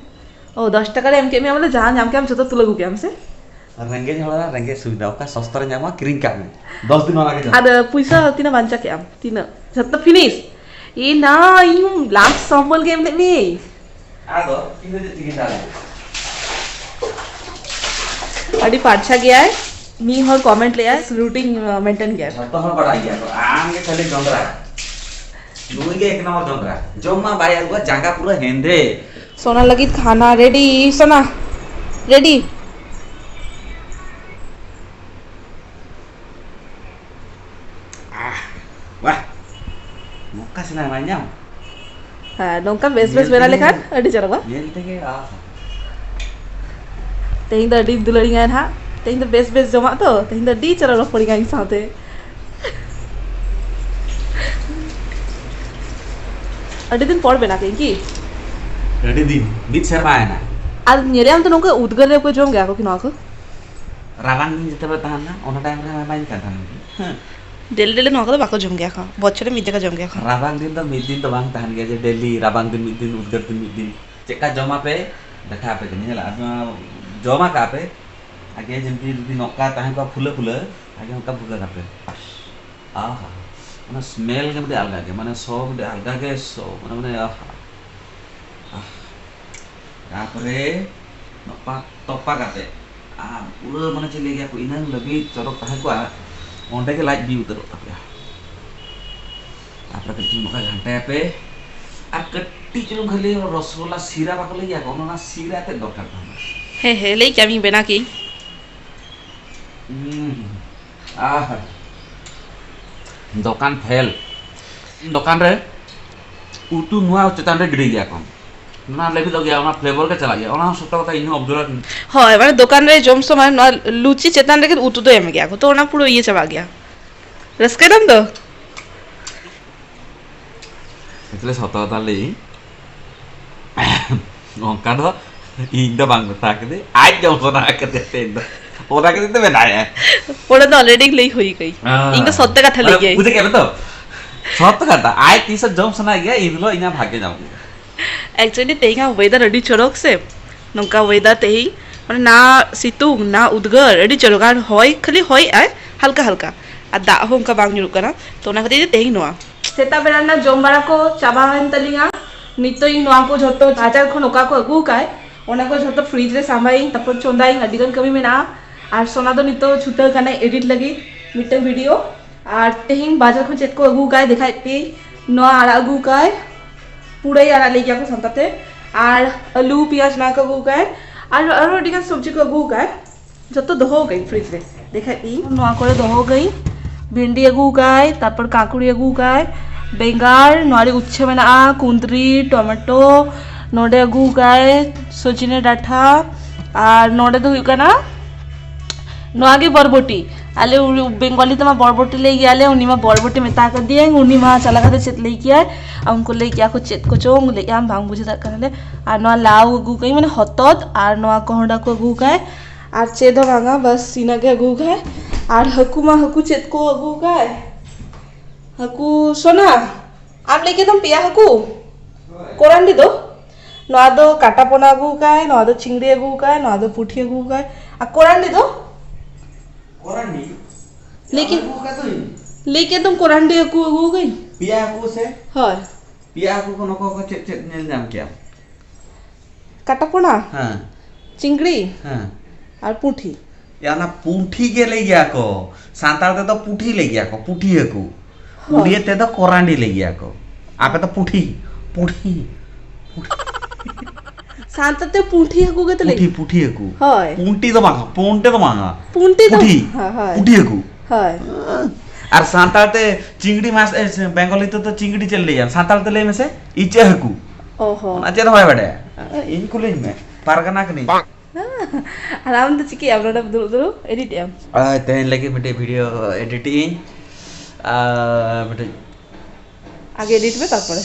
ᱚ, ᱫᱚᱥ ᱴᱟᱠᱟ ᱨᱮ ᱮᱢ ᱠᱮᱫ ᱢᱮᱭᱟ ᱵᱚᱞᱮ, ᱡᱟᱦᱟᱸ ᱧᱟᱢ ᱠᱮᱫ ᱟᱢ ᱡᱚᱛᱚ ᱛᱩᱞᱟᱹᱣ ᱟᱹᱜᱩ ᱠᱮᱫ ᱟᱢ ᱥᱮ? ᱨᱮᱸᱜᱮᱡ ᱦᱚᱲᱟᱜ ᱨᱮᱸᱜᱮᱡ ᱥᱩᱵᱤᱫᱷᱟ, ᱚᱠᱟ ᱥᱚᱥᱛᱟ ᱨᱮ ᱧᱟᱢᱚᱜᱼᱟ, ᱠᱤᱨᱤᱧ ᱠᱟᱜ ᱢᱮ᱾ ᱫᱚᱥ ᱫᱤᱱ ᱚᱱᱟ ᱜᱮ ᱡᱚᱢ᱾ ᱟᱫᱚ ᱯᱩᱭᱥᱟᱹ ᱛᱤᱱᱟᱹᱜ ᱵᱟᱧᱪᱟᱣ ᱠᱮᱫ ᱟᱢ? ᱛᱤᱱᱟᱹᱜ? ᱡᱚᱛᱚ ᱯᱷᱤᱱᱤᱥ? ᱮ ᱱᱟ, ᱤᱧ ᱞᱟᱥᱴ ᱥᱚᱢᱵᱚᱞ ᱜᱮ ᱮᱢ ᱞᱮᱫ ᱢᱮᱭᱟᱹᱧ᱾ ᱟᱫᱚ ᱤᱧ ᱫᱚ ᱪᱮᱫ ᱪᱤᱠᱟᱹᱧ ᱫᱟᱲᱮᱭᱟᱜᱼᱟ? ᱟᱹᱰᱤ ᱯᱟᱨᱪᱷᱟ ᱜᱮᱭᱟᱭ᱾ ᱢᱤᱫ ᱦᱚᱲ ᱠᱚᱢᱮᱱᱴ ᱞᱮᱜᱼᱟᱭ, ᱨᱩᱴᱤᱱ ᱢᱮᱱᱴᱮᱱ ᱜᱮᱭᱟᱭ᱾ ᱡᱷᱚᱛᱚ ᱦᱚᱲ ᱵᱟᱰᱟᱭ ᱜᱮᱭᱟ ᱠᱚ, ᱟᱢ ᱜᱮ ᱠᱷᱟᱹᱞᱤ ᱡᱚᱸᱰᱨᱟ᱾ ᱱᱩᱭ ᱜᱮ ᱮᱠ ᱱᱚᱢᱵᱚᱨ ᱡᱚᱸᱰᱨᱟ᱾ ᱡᱚᱢ ᱢᱟ ᱵᱟᱭ ᱟᱹᱨᱩᱵᱟ, ᱡᱟᱸᱜᱟ ᱯᱩᱨᱟᱹ ᱦᱮᱸᱫᱮ᱾ ᱥᱳᱱᱟ ᱞᱟᱹᱜᱤᱫ ᱠᱷᱟᱱᱟ ᱨᱮᱰᱤ, ᱥᱳᱱᱟ, ᱨᱮᱰᱤ᱾ ᱟᱦ, ᱵᱟᱦ, ᱱᱚᱝᱠᱟ ᱥᱮᱱᱟᱜ ᱮᱢᱟᱭ ᱧᱟᱢ? ᱦᱮᱸ, ᱱᱚᱝᱠᱟ ᱵᱮᱥ ᱵᱮᱥ ᱧᱮᱞ ᱵᱮᱱᱟᱣ ᱛᱮᱜᱮ ᱞᱮᱠᱷᱟᱱ ᱟᱹᱰᱤ ᱪᱚᱨᱚᱠᱚᱜᱼᱟ᱾ ᱧᱮᱞ ᱛᱮᱜᱮ, ᱟᱦᱟ᱾ ᱛᱮᱦᱮᱧ ᱫᱚ ᱟᱹᱰᱤ ᱫᱩᱞᱟᱹᱲᱤᱧᱟᱭ ᱱᱟᱦᱟᱜ᱾ ᱛᱮᱦᱮᱧ ᱫᱚ ᱵᱮᱥ ᱵᱮᱥ ᱡᱚᱢᱟᱜ ᱛᱚ, ᱛᱮᱦᱮᱧ ᱫᱚ ᱟᱹᱰᱤ ᱪᱚᱨᱚᱠ ᱨᱚᱯᱚᱲᱤᱧᱟᱭ ᱤᱧ ᱥᱟᱶᱛᱮ᱾ ᱟᱹᱰᱤ ᱫᱤᱱ ᱯᱚᱨ ᱵᱮᱱᱟᱣ ᱠᱮᱫᱟᱹᱧ ᱠᱤ? ᱟᱹᱰᱤ ᱫᱤᱱ, ᱢᱤᱫ ᱥᱮᱨᱢᱟ ᱮᱱᱟ᱾ ᱟᱨ ᱧᱮᱞᱮᱜ ᱟᱢ ᱛᱚ, ᱱᱚᱝᱠᱟ ᱩᱫᱽᱜᱟᱹᱨ ᱨᱮ ᱚᱠᱚᱭ ᱡᱚᱢ ᱜᱮᱭᱟ ᱠᱚ ᱠᱤ ᱱᱚᱣᱟ ᱠᱚ? ᱨᱟᱵᱟᱝ ᱫᱤᱱ ᱡᱮᱛᱮ ᱵᱮ ᱛᱟᱦᱮᱱᱟ, ᱚᱱᱟ time ᱨᱮ ᱮᱢᱟᱧ ᱠᱟᱱ ᱛᱟᱦᱮᱱᱟ᱾ ᱦᱮᱸ᱾ ᱰᱮᱞᱤ ᱰᱮᱞᱤ ᱱᱚᱣᱟ ᱠᱚᱫᱚ ᱵᱟᱠᱚ ᱡᱚᱢ ᱜᱮᱭᱟ ᱠᱚ, ᱵᱚᱪᱷᱚᱨ ᱨᱮ ᱢᱤᱫ ᱡᱟᱭᱜᱟ ᱡᱚᱢ ᱜᱮᱭᱟ ᱠᱚ᱾ ᱨᱟᱵᱟᱝ ᱫᱤᱱ ᱫᱚ ᱢᱤᱫ ᱫᱤᱱ ᱫᱚ ᱵᱟᱝ ᱛᱟᱦᱮᱱ ᱜᱮᱭᱟ ᱡᱮ ᱰᱮᱞᱤ ᱨᱟᱵᱟᱝ ᱫᱤᱱ ᱢᱤᱫ ᱫᱤᱱ, ᱩᱫᱽᱜᱟᱹᱨ ᱫᱤᱱ ᱢᱤᱫ ᱫᱤᱱ᱾ ᱪᱮᱫᱠᱟ ᱡᱚᱢᱟ ᱯᱮ, ᱫᱮᱠᱷᱟ ᱟᱯᱮ ᱠᱟᱹᱱᱟᱹᱧ, ᱦᱮᱸ ᱞᱟ? ᱟᱫᱚ ᱡᱚᱢᱟ ᱠᱟᱜ ᱯᱮ, ᱟᱜᱮ ᱡᱩᱫᱤ, ᱡᱩᱫᱤ ᱱᱚᱝᱠᱟ ᱛᱟᱦᱮᱸ ᱠᱚᱜᱼᱟ ᱯᱷᱩᱞᱟᱹ ᱯᱷᱩᱞᱟᱹ, ᱟᱜᱮ ᱚᱱᱠᱟ ᱵᱷᱩᱜᱟᱹᱜ ᱟᱯᱮ᱾ ᱟᱦᱟ, ᱚᱱᱟ smell ᱜᱮ ᱢᱤᱫᱴᱮᱡ ᱟᱞᱜᱟ ᱜᱮ, ᱢᱟᱱᱮ ᱥᱚ ᱢᱤᱫᱴᱮᱡ ᱟᱞᱜᱟ ᱜᱮ ᱥᱚ, ᱢᱟᱱᱮ, ᱢᱟᱱᱮ, ᱟᱦᱟ, ᱟᱦ᱾ ᱛᱟᱯᱚᱨᱮ ᱱᱚᱯᱟ ᱛᱚᱯᱟ ᱠᱟᱛᱮ, ᱟᱨ ᱯᱩᱨᱟᱹ ᱢᱟᱱᱮ ᱪᱮᱫ ᱞᱟᱹᱭ ᱜᱮᱭᱟ ᱠᱚ, ᱤᱱᱟᱹᱝ ᱞᱟᱹᱵᱤᱫ ᱪᱚᱨᱚᱠ ᱛᱟᱦᱮᱸ ᱠᱚᱜᱼᱟ, ᱚᱸᱰᱮ ᱜᱮ ᱞᱟᱡ ᱵᱤ ᱩᱛᱟᱹᱨᱚᱜ ᱛᱟᱯᱮᱭᱟ᱾ ᱛᱟᱯᱚᱨᱮ ᱠᱟᱹᱴᱤᱡ ᱪᱩᱞᱩᱝ ᱱᱚᱝᱠᱟ ᱜᱷᱟᱱᱴᱟᱭᱟᱯᱮ, ᱟᱨ ᱠᱟᱹᱴᱤᱡ ᱪᱩᱞᱩᱝ ᱠᱷᱟᱹᱞᱤ ᱨᱚᱥᱜᱚᱞᱞᱟ ᱥᱤᱨᱟ ᱵᱟᱠᱚ ᱞᱟᱹᱭ ᱜᱮᱭᱟ ᱠᱚ, ᱚᱱᱟ, ᱚᱱᱟ ᱥᱤᱨᱟ ᱛᱮᱫ ᱫᱚᱨᱠᱟᱨ ᱛᱟᱦᱮᱱᱟ᱾ ᱦᱮᱸ, ᱦᱮᱸ, ᱞᱟᱹᱭ ᱠᱮᱜ ᱟᱢᱤᱧ, ᱵᱮᱱᱟᱣ ᱠᱮᱜ ᱟᱹᱧ᱾ ᱦᱩᱸ᱾ ᱟᱦ᱾ ᱫᱚᱠᱟᱱ ᱯᱷᱮᱞ᱾ ᱫᱚᱠᱟᱱ ᱨᱮ ᱩᱛᱩ ᱱᱚᱣᱟ ᱪᱮᱛᱟᱱ ᱨᱮ ᱜᱤᱰᱤ ᱜᱮᱭᱟ ᱠᱚ᱾ ᱚᱱᱟ ᱞᱟᱹᱵᱤᱫᱚᱜ ᱜᱮᱭᱟ, ᱚᱱᱟ flavour ᱜᱮ ᱪᱟᱞᱟᱜ ᱜᱮᱭᱟ᱾ ᱚᱱᱟ ᱦᱚᱸ ᱥᱚᱛᱚ ᱠᱟᱛᱷᱟ, ᱤᱧ ᱦᱚᱸ observe ᱟᱠᱟᱫᱟᱹᱧ᱾ ᱦᱳᱭ, ᱢᱟᱱᱮ ᱫᱚᱠᱟᱱ ᱨᱮ ᱡᱚᱢ ᱥᱚᱢᱚᱭ ᱱᱚᱣᱟ ᱞᱩᱪᱤ ᱪᱮᱛᱟᱱ ᱨᱮᱜᱮ ᱩᱛᱩ ᱫᱚ ᱮᱢ ᱜᱮᱭᱟ ᱠᱚ, ᱛᱚ ᱚᱱᱟ ᱯᱩᱨᱟᱹ ᱤᱭᱟᱹ ᱪᱟᱵᱟᱜ ᱜᱮᱭᱟ᱾ ᱨᱟᱹᱥᱠᱟᱹᱭ ᱫᱟᱢ ᱫᱚ? ᱮᱠᱪᱩᱭᱮᱞᱤ ᱥᱚᱛᱚ ᱠᱟᱛᱷᱟ ᱞᱟᱹᱭ, ᱚᱱᱠᱟ ᱫᱚ ᱤᱧ ᱫᱚ ᱵᱟᱝ ᱢᱮᱛᱟ ᱠᱟᱫᱮ, ᱟᱡ ᱡᱚᱢ ᱥᱟᱱᱟ ᱠᱟᱫᱮ ᱛᱮᱦᱮᱧ ᱫᱚ, ᱚᱱᱟ ᱠᱷᱟᱹᱛᱤᱨ ᱛᱮ ᱢᱮᱱᱟᱭᱟ᱾ ᱚᱱᱟ ᱫᱚ already ᱞᱟᱹᱭ ᱦᱩᱭ ᱠᱟᱹᱧ᱾ ᱦᱮᱸ᱾ ᱤᱧ ᱫᱚ ᱥᱚᱛᱛᱚ ᱠᱟᱛᱷᱟ ᱞᱟᱹᱭ ᱢᱟᱱᱮ ᱜᱤᱭᱟᱹᱧ᱾ ᱵᱩᱡᱷᱟᱹᱣ ᱠᱮᱫ ᱯᱮ ᱛᱚ? ᱥᱚᱛᱛᱚ ᱠᱟᱛᱷᱟ, ᱟᱡ ᱛᱤᱥᱮ ᱡᱚᱢ ᱥᱟᱱᱟᱭᱮ ᱜᱮᱭᱟ, ᱤᱱ ᱦᱤᱞᱳᱜ ᱤᱧᱟᱹᱜ ᱵᱷᱟᱜᱮ ᱧᱟᱢ ᱠᱮᱫᱟ᱾ Actually ᱛᱮᱦᱮᱧᱟᱜ weather ᱟᱹᱰᱤ ᱪᱚᱨᱚᱠ ᱥᱮ, ᱱᱚᱝᱠᱟ weather ᱛᱮᱦᱮᱧ, ᱢᱟᱱᱮ ᱱᱟ ᱥᱤᱛᱩᱝ, ᱱᱟ ᱩᱫᱽᱜᱟᱹᱨ, ᱟᱹᱰᱤ ᱪᱚᱨᱚᱠ᱾ ᱟᱨ ᱦᱚᱭ, ᱠᱷᱟᱹᱞᱤ ᱦᱚᱭᱮᱜᱼᱟᱭ ᱦᱟᱞᱠᱟ ᱦᱟᱞᱠᱟ, ᱟᱨ ᱫᱟᱜ ᱦᱚᱸ ᱚᱱᱠᱟ ᱵᱟᱝ ᱧᱩᱨᱩᱜ ᱠᱟᱱᱟ, ᱛᱚ ᱚᱱᱟ ᱠᱷᱟᱹᱛᱤᱨ ᱛᱮ ᱛᱮᱦᱮᱧ ᱱᱚᱣᱟ᱾ ᱥᱮᱛᱟᱜ ᱵᱮᱲᱟ ᱨᱮᱱᱟᱜ ᱡᱚᱢ ᱵᱟᱲᱟ ᱠᱚ ᱪᱟᱵᱟᱭᱮᱱ ᱛᱟᱹᱞᱤᱧᱟ᱾ ᱱᱤᱛᱚᱜ ᱤᱧ ᱱᱚᱣᱟ ᱠᱚ ᱡᱷᱚᱛᱚ ᱵᱟᱡᱟᱨ ᱠᱷᱚᱱ ᱚᱠᱟ ᱠᱚ ᱟᱹᱜᱩ ᱟᱠᱟᱫ, ᱚᱱᱟ ᱠᱚ ᱡᱷᱚᱛᱚ fridge ᱨᱮ ᱥᱟᱢᱵᱟᱭᱟᱹᱧ, ᱛᱟᱨᱯᱚᱨ ᱪᱚᱸᱫᱟᱭᱟᱹᱧ, ᱟᱹᱰᱤ ᱜᱟᱱ ᱠᱟᱹᱢᱤ ᱢᱮᱱᱟᱜᱼᱟ᱾ ᱟᱨ ᱥᱳᱱᱟ ᱫᱚ ᱱᱤᱛᱚᱜ ᱪᱷᱩᱴᱟᱹᱣ ᱠᱟᱱᱟᱭ edit ᱞᱟᱹᱜᱤᱫ ᱢᱤᱫᱴᱟᱝ video᱾ ᱟᱨ ᱛᱮᱦᱮᱧ ᱵᱟᱡᱟᱨ ᱠᱷᱚᱱ ᱪᱮᱫ ᱠᱚ ᱟᱹᱜᱩ ᱟᱠᱟᱫ ᱫᱮᱠᱷᱟᱭᱮᱫ ᱯᱮᱭᱟᱹᱧ᱾ ᱱᱚᱣᱟ ᱟᱲᱟᱜ ᱟᱹᱜᱩ ᱟᱠᱟᱫ, ᱯᱩᱨᱟᱹᱭ ᱟᱲᱟᱜ ᱞᱟᱹᱭ ᱜᱮᱭᱟ ᱠᱚ ᱥᱟᱱᱛᱟᱲ ᱛᱮ, ᱟᱨ ᱟᱹᱞᱩ, ᱯᱮᱸᱭᱟᱡᱽ, ᱱᱚᱣᱟ ᱠᱚ ᱟᱹᱜᱩ ᱟᱠᱟᱫ, ᱟᱨ ᱟᱨᱚ ᱟᱹᱰᱤ ᱜᱟᱱ ᱥᱚᱵᱽᱡᱤ ᱠᱚ ᱟᱹᱜᱩ ᱟᱠᱟᱫ᱾ ᱡᱚᱛᱚ ᱫᱚᱦᱚ ᱠᱟᱹᱧ fridge ᱨᱮ, ᱫᱮᱠᱷᱟᱭ ᱯᱮ᱾ ᱱᱚᱣᱟ ᱠᱚᱨᱮ ᱫᱚᱦᱚ ᱠᱟᱹᱧ, ᱵᱷᱮᱱᱰᱤ ᱟᱹᱜᱩ ᱠᱟᱭ, ᱛᱟᱨᱯᱚᱨ ᱠᱟᱠᱲᱤ ᱟᱹᱜᱩ ᱠᱟᱭ, ᱵᱮᱸᱜᱟᱲ, ᱱᱚᱣᱟ ᱨᱮ ᱩᱪᱪᱷᱟᱹ ᱢᱮᱱᱟᱜᱼᱟ, ᱠᱩᱸᱫᱽᱨᱤ, ᱴᱚᱢᱮᱴᱳ, ᱱᱚᱰᱮ ᱟᱹᱜᱩ ᱟᱠᱟᱫ ᱥᱚᱡᱽᱱᱮ ᱰᱟᱴᱷᱟ, ᱟᱨ ᱱᱚᱰᱮ ᱫᱚ ᱦᱩᱭᱩᱜ ᱠᱟᱱᱟ ᱱᱚᱣᱟ ᱜᱮ ᱵᱚᱨᱵᱚᱴᱤ᱾ ᱟᱞᱮ ᱩ-, ᱵᱮᱝᱜᱚᱞᱤ ᱛᱮᱢᱟ ᱵᱚᱨᱵᱚᱴᱤ ᱞᱟᱹᱭ ᱜᱮᱭᱟᱞᱮ, ᱩᱱᱤ ᱢᱟ ᱵᱚᱨᱵᱚᱴᱤ ᱢᱮᱛᱟ ᱠᱟᱫᱮᱭᱟᱹᱧ, ᱩᱱᱤ ᱢᱟ ᱪᱟᱞᱟᱣ ᱠᱟᱛᱮ ᱪᱮᱫ ᱞᱟᱹᱭ ᱠᱮᱭᱟᱭ, ᱟᱨ ᱩᱱᱠᱩ ᱞᱟᱹᱭ ᱠᱮᱭᱟ ᱠᱚ ᱪᱮᱫ ᱠᱚᱪᱚᱝ ᱞᱟᱹᱭᱮᱜᱼᱟ, ᱵᱟᱝ ᱵᱩᱡᱷᱟᱹᱣ ᱫᱟᱲᱮᱭᱟᱜ ᱠᱟᱱᱟᱞᱮ᱾ ᱟᱨ ᱱᱚᱣᱟ ᱞᱟᱣ ᱟᱹᱜᱩ ᱠᱟᱜ ᱟᱹᱧ, ᱢᱟᱱᱮ ᱦᱚᱛᱚᱫ, ᱟᱨ ᱱᱚᱣᱟ ᱠᱚᱦᱚᱸᱰᱟ ᱠᱚ ᱟᱹᱜᱩ ᱠᱟᱜ ᱟᱭ, ᱟᱨ ᱪᱮᱫ ᱦᱚᱸ ᱵᱟᱝᱟ, ᱵᱟᱥ ᱤᱱᱟᱹᱜᱮ ᱟᱹᱜᱩ ᱠᱟᱜ ᱟᱭ᱾ ᱟᱨ ᱦᱟᱹᱠᱩ ᱢᱟ ᱦᱟᱹᱠᱩ ᱪᱮᱫ ᱠᱚ ᱟᱹᱜᱩ ᱠᱟᱜ ᱟᱭ, ᱦᱟᱹᱠᱩ ᱥᱳᱱᱟ, ᱟᱢ ᱞᱟᱹᱭ ᱠᱮᱫᱟᱢ ᱯᱮᱭᱟ ᱦᱟᱹᱠᱩ, ᱠᱚᱨᱟᱱᱰᱤ ᱫᱚ? ᱱᱚᱣᱟ ᱫᱚ ᱠᱟᱴᱟ ᱯᱚᱱᱟ ᱟᱹᱜᱩ ᱠᱟᱭ, ᱱᱚᱣᱟ ᱫᱚ ᱪᱤᱝᱲᱤ ᱟᱹᱜᱩ ᱠᱟᱭ, ᱱᱚᱣᱟ ᱫᱚ ᱯᱩᱴᱷᱤ ᱟᱹᱜᱩ ᱠᱟᱭ, ᱟᱨ ᱠᱚᱨᱟᱱᱰᱤ ᱫᱚ? ᱠᱚᱨᱟᱱᱰᱤ? ᱞᱟᱹᱭ ᱠᱮᱫ, ᱟᱹᱜᱩ ᱠᱟᱫᱟᱹᱧ᱾ ᱞᱟᱹᱭ ᱠᱮᱫ ᱫᱚᱢ ᱠᱚᱨᱟᱱᱰᱤ ᱦᱟᱹᱠᱩ ᱟᱹᱜᱩ ᱠᱟᱹᱧ᱾ ᱯᱮᱭᱟ ᱦᱟᱹᱠᱩ ᱥᱮ? ᱦᱳᱭ᱾ ᱯᱮᱭᱟ ᱦᱟᱹᱠᱩ ᱠᱚ ᱱᱩᱠᱩ ᱠᱚ ᱪᱮᱫ ᱪᱮᱫ ᱧᱮᱞ ᱧᱟᱢ ᱠᱮᱜᱼᱟ? ᱠᱟᱴᱟ ᱯᱚᱱᱟ, ᱦᱮᱸ᱾ ᱪᱤᱝᱲᱤ, ᱦᱮᱸ᱾ ᱟᱨ ᱯᱩᱴᱷᱤ᱾ ᱭᱟ, ᱚᱱᱟ ᱯᱩᱴᱷᱤ ᱜᱮ ᱞᱟᱹᱭ ᱜᱮᱭᱟ ᱠᱚ᱾ ᱥᱟᱱᱛᱟᱲ ᱛᱮᱫᱚ ᱯᱩᱴᱷᱤ ᱞᱟᱹᱭ ᱜᱮᱭᱟ ᱠᱚ, ᱯᱩᱴᱷᱤ ᱦᱟᱹᱠᱩ᱾ ᱦᱳᱭ᱾ ᱩᱲᱤᱭᱟᱹ ᱛᱮᱫᱚ ᱠᱚᱨᱟᱱᱰᱤ ᱞᱟᱹᱭ ᱜᱮᱭᱟ ᱠᱚ᱾ ᱟᱯᱮ ᱫᱚ ᱯᱩᱴᱷᱤ, ᱯᱩᱴᱷᱤ, ᱯᱩᱴᱷᱤ᱾ ᱥᱟᱱᱛᱟᱲ ᱛᱮ ᱯᱩᱴᱷᱤ ᱦᱟᱹᱠᱩ ᱜᱮᱛᱚ ᱞᱟᱹᱭ ᱯᱩᱴᱷᱤ, ᱜᱮᱭᱟ᱾ ᱯᱩᱴᱷᱤ ᱦᱟᱹᱠᱩ᱾ ᱦᱳᱭ᱾ ᱯᱩᱱᱴᱤ ᱫᱚ ᱵᱟᱝᱟ, ᱯᱩᱱᱴᱤ ᱫᱚ ᱵᱟᱝᱟ᱾ ᱯᱩᱱᱴᱤ ᱫᱚ, ᱯᱩᱴᱷᱤ᱾ ᱦᱳᱭ, ᱦᱳᱭ᱾ ᱯᱩᱴᱷᱤ ᱦᱟᱹᱠᱩ᱾ ᱦᱳᱭ᱾ ᱟᱨ ᱥᱟᱱᱛᱟᱲ ᱛᱮ ᱪᱤᱝᱲᱤ ᱢᱟᱥ, ᱮ, ᱵᱮᱝᱜᱚᱞᱤ ᱛᱮᱫᱚ ᱪᱤᱝᱲᱤ ᱪᱮᱫ ᱞᱟᱹᱭᱟ? ᱥᱟᱱᱛᱟᱲ ᱛᱮ ᱞᱟᱹᱭ ᱢᱮᱥᱮ, ᱤᱪᱟᱹᱜ ᱦᱟᱹᱠᱩ᱾ ᱚ ᱦᱚᱸ᱾ ᱚᱱᱟ ᱪᱮᱫ ᱦᱚᱸ ᱵᱟᱭ ᱵᱟᱰᱟᱭᱟ᱾ ᱤᱧ ᱠᱩᱞᱤᱧ ᱢᱮ, ᱯᱟᱨᱜᱟᱱᱟ ᱠᱟᱹᱱᱟᱹᱧ᱾ ᱟᱨ ᱟᱢ ᱫᱚ ᱪᱤᱠᱟᱹᱭᱟᱢ ᱱᱚᱰᱮ ᱫᱩᱲᱩᱵ ᱫᱩᱲᱩᱵ? ᱮᱰᱤᱴ ᱮᱢ? ᱟᱨ ᱛᱮᱦᱮᱧ ᱞᱟᱹᱜᱤᱫ ᱢᱤᱫᱴᱮᱡ ᱵᱷᱤᱰᱤᱭᱳ ᱮᱰᱤᱴ ᱤᱧ᱾ ᱟᱨ ᱢᱤᱫᱴᱮᱡ ᱟᱜᱮ ᱮᱰᱤᱴ ᱢᱮ, ᱛᱟᱨᱯᱚᱨᱮ᱾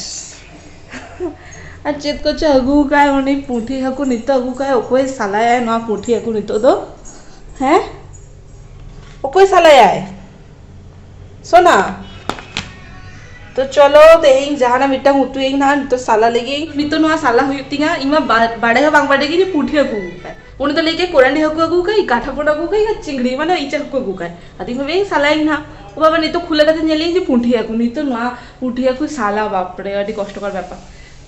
ᱟᱨ ᱪᱮᱫ ᱠᱚᱪᱚ ᱟᱹᱜᱩ ᱠᱟᱭ ᱩᱱᱤ ᱯᱩᱸᱴᱷᱤ ᱦᱟᱹᱠᱩ ᱱᱤᱛᱚᱜ ᱟᱹᱜᱩ ᱠᱟᱭ᱾ ᱚᱠᱚᱭ ᱥᱟᱞᱟᱭᱟᱭ ᱱᱚᱣᱟ ᱯᱩᱸᱴᱷᱤ ᱦᱟᱹᱠᱩ ᱱᱤᱛᱚᱜ ᱫᱚ? ᱦᱮᱸ? ᱚᱠᱚᱭ ᱥᱟᱞᱟᱭᱟᱭ? ᱥᱳᱱᱟ᱾ ᱛᱚ ᱪᱚᱞᱚ, ᱛᱮᱦᱮᱧ ᱡᱟᱦᱟᱱᱟᱜ ᱢᱤᱫᱴᱟᱝ ᱩᱛᱩᱭᱟᱹᱧ ᱱᱟᱦᱟᱜ, ᱱᱤᱛᱚᱜ ᱥᱟᱞᱟ ᱞᱟᱹᱜᱤᱫ᱾ ᱱᱤᱛᱚᱜ ᱱᱚᱣᱟ ᱥᱟᱞᱟ ᱦᱩᱭᱩᱜ ᱛᱤᱧᱟ᱾ ᱤᱧ ᱢᱟ ᱵᱟ-, ᱵᱟᱰᱟᱭ ᱦᱚᱸ ᱵᱟᱝ ᱵᱟᱰᱟᱭ ᱜᱮ ᱡᱮ ᱯᱩᱸᱴᱷᱤ ᱦᱟᱹᱠᱩ ᱟᱹᱜᱩ ᱠᱟᱭ᱾ ᱩᱱᱤ ᱫᱚ ᱞᱟᱹᱭ ᱠᱮᱫ ᱠᱚᱨᱟᱱᱰᱤ ᱦᱟᱹᱠᱩ ᱟᱹᱜᱩ ᱠᱟᱭ, ᱠᱟᱴᱷᱟ ᱯᱚᱱᱟ ᱟᱹᱜᱩ ᱠᱟᱭ, ᱟᱨ ᱪᱤᱝᱲᱤ, ᱢᱟᱱᱮ ᱤᱪᱟᱹᱜ ᱦᱟᱹᱠᱩ ᱟᱹᱜᱩ ᱠᱟᱭ᱾ ᱟᱫᱚ ᱤᱧ ᱵᱷᱟᱵᱮ ᱥᱟᱞᱟᱭᱟᱹᱧ ᱱᱟᱦᱟᱜ᱾ ᱚ ᱵᱟᱵᱟ, ᱱᱤᱛᱚᱜ ᱠᱷᱩᱞᱟᱹ ᱠᱟᱛᱮ ᱧᱮᱞᱮᱧ ᱡᱮ ᱯᱩᱸᱴᱷᱤ ᱦᱟᱹᱠᱩ᱾ ᱱᱤᱛᱚᱜ ᱱᱚᱣᱟ ᱯᱩᱸᱴᱷᱤ ᱦᱟᱹᱠᱩ ᱥᱟᱞᱟ, ᱵᱟᱯᱨᱮ, ᱟᱹᱰᱤ ᱠᱚᱥᱴᱚᱠᱚᱨ ᱵᱮᱯᱟᱨ᱾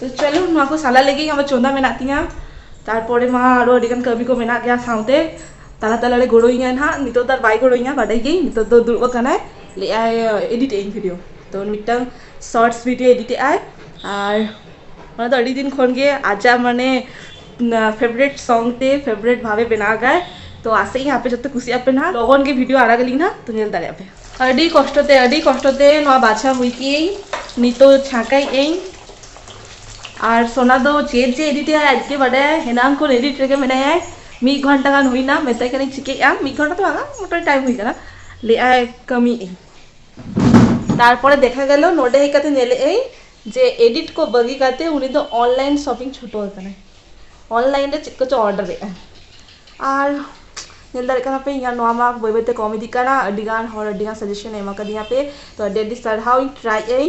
ᱛᱚ ᱪᱚᱞᱚ, ᱱᱚᱣᱟ ᱠᱚ ᱥᱟᱞᱟ ᱞᱟᱹᱜᱤᱫ ᱟᱵᱟᱨ ᱪᱚᱸᱫᱟ ᱢᱮᱱᱟᱜ ᱛᱤᱧᱟ᱾ ᱛᱟᱨᱯᱚᱨᱮ ᱢᱟ ᱟᱨᱚ ᱟᱹᱰᱤ ᱜᱟᱱ ᱠᱟᱹᱢᱤ ᱠᱚ ᱢᱮᱱᱟᱜ ᱜᱮᱭᱟ ᱥᱟᱶᱛᱮ᱾ ᱛᱟᱞᱟ ᱛᱟᱞᱟ ᱨᱮ ᱜᱚᱲᱚᱭᱤᱧᱟᱭ ᱱᱟᱦᱟᱜ᱾ ᱱᱤᱛᱚᱜ ᱫᱚ ᱟᱨ ᱵᱟᱭ ᱜᱚᱲᱚᱭᱤᱧᱟ, ᱵᱟᱰᱟᱭ ᱜᱮᱭᱟᱹᱧ᱾ ᱱᱤᱛᱚᱜ ᱫᱚ ᱫᱩᱲᱩᱵ ᱟᱠᱟᱱᱟᱭ, ᱞᱟᱹᱭᱮᱫᱼᱟᱭ, "ᱮᱰᱤᱴ ᱟᱹᱧ ᱵᱷᱤᱰᱤᱭᱳ᱾" ᱛᱚ ᱢᱤᱫᱴᱟᱝ ᱥᱚᱨᱴᱥ ᱵᱷᱤᱰᱤᱭᱳ ᱮᱰᱤᱴ ᱮᱫᱼᱟᱭ, ᱟᱨ ᱚᱱᱟ ᱫᱚ ᱟᱹᱰᱤ ᱫᱤᱱ ᱠᱷᱚᱱ ᱜᱮ ᱟᱡᱟᱜ, ᱢᱟᱱᱮ, ᱯᱷᱮᱵᱟᱨᱮᱴ ᱥᱚᱝ ᱛᱮ ᱯᱷᱮᱵᱟᱨᱮᱴ ᱵᱷᱟᱵᱮ ᱵᱮᱱᱟᱣ ᱟᱠᱟᱫᱟᱭ᱾ ᱛᱚ ᱟᱥᱟᱭᱟᱹᱧ ᱟᱯᱮ ᱡᱚᱛᱚ ᱠᱩᱥᱤᱜ ᱟᱯᱮ ᱱᱟᱦᱟᱜ᱾ ᱞᱚᱜᱚᱱ ᱜᱮ ᱵᱷᱤᱰᱤᱭᱳ ᱟᱲᱟᱜ ᱟᱹᱞᱤᱧ ᱱᱟᱦᱟᱜ, ᱛᱚ ᱧᱮᱞ ᱫᱟᱲᱮᱭᱟᱜ ᱯᱮ᱾ ᱟᱹᱰᱤ ᱠᱚᱥᱴᱚ ᱛᱮ, ᱟᱹᱰᱤ ᱠᱚᱥᱴᱚ ᱛᱮ ᱱᱚᱣᱟ ᱵᱟᱪᱷᱟᱣ ᱦᱩᱭ ᱠᱮᱜᱼᱟᱹᱧ᱾ ᱱᱤᱛᱚᱜ ᱪᱷᱟᱸᱠᱟᱭᱮᱫ ᱟᱹᱧ᱾ ᱟᱨ ᱥᱳᱱᱟ ᱫᱚ ᱪᱮᱫ ᱡᱮ ᱮᱰᱤᱴ ᱮᱫᱟᱭ ᱟᱡᱜᱮ ᱵᱟᱰᱟᱭᱟᱭ, ᱮᱱᱟᱝ ᱠᱷᱚᱱ ᱮᱰᱤᱴ ᱨᱮᱜᱮ ᱢᱮᱱᱟᱭᱟᱭ᱾ ᱢᱤᱫ ᱜᱷᱚᱱᱴᱟ ᱜᱟᱱ ᱦᱩᱭᱱᱟ, ᱢᱮᱛᱟᱭ ᱠᱟᱹᱱᱟᱹᱧ ᱪᱤᱠᱟᱹᱭᱮᱫ ᱟᱢ? ᱢᱤᱫ ᱜᱷᱚᱱᱴᱟ ᱫᱚ ᱵᱟᱝᱟ, ᱢᱚᱴᱟᱢᱩᱴᱤ ᱴᱟᱭᱤᱢ ᱦᱩᱭ ᱠᱟᱱᱟ᱾ ᱞᱟᱹᱭᱮᱫᱟᱭ ᱠᱟᱹᱢᱤᱭᱮᱫ ᱟᱹᱧ᱾ ᱛᱟᱨᱯᱚᱨᱮ ᱫᱮᱠᱷᱟ ᱜᱮᱞ ᱱᱚᱰᱮ ᱦᱮᱡ ᱠᱟᱛᱮ ᱧᱮᱞᱮᱫ ᱟᱹᱧ ᱡᱮ ᱮᱰᱤᱴ ᱠᱚ ᱵᱟᱹᱜᱤ ᱠᱟᱛᱮ ᱩᱱᱤ ᱫᱚ ᱚᱱᱞᱟᱭᱤᱱ ᱥᱚᱯᱤᱝ ᱪᱷᱩᱴᱟᱹᱣ ᱟᱠᱟᱱᱟᱭ᱾ ᱚᱱᱞᱟᱭᱤᱱ ᱨᱮ ᱪᱮᱫ ᱠᱚᱪᱚ ᱚᱰᱟᱨ ᱮᱫᱼᱟ᱾ ᱟᱨ ᱧᱮᱞ ᱫᱟᱲᱮᱭᱟᱜ ᱠᱟᱱᱟ ᱯᱮ, ᱤᱧᱟᱹᱜ ᱱᱚᱣᱟ ᱢᱟ ᱵᱟᱹᱭ ᱵᱟᱹᱭᱛᱮ ᱠᱚᱢ ᱤᱫᱤᱜ ᱠᱟᱱᱟ᱾ ᱟᱹᱰᱤ ᱜᱟᱱ ᱦᱚᱲ ᱟᱹᱰᱤ ᱜᱟᱱ ᱥᱟᱡᱮᱥᱚᱱ ᱮ ᱮᱢ ᱟᱠᱟᱫᱤᱧᱟ ᱯᱮ, ᱛᱚ ᱟᱹᱰᱤ ᱟᱹᱰᱤ ᱥᱟᱨᱦᱟᱣ᱾ ᱤᱧ ᱴᱨᱟᱭ ᱟᱹᱧ᱾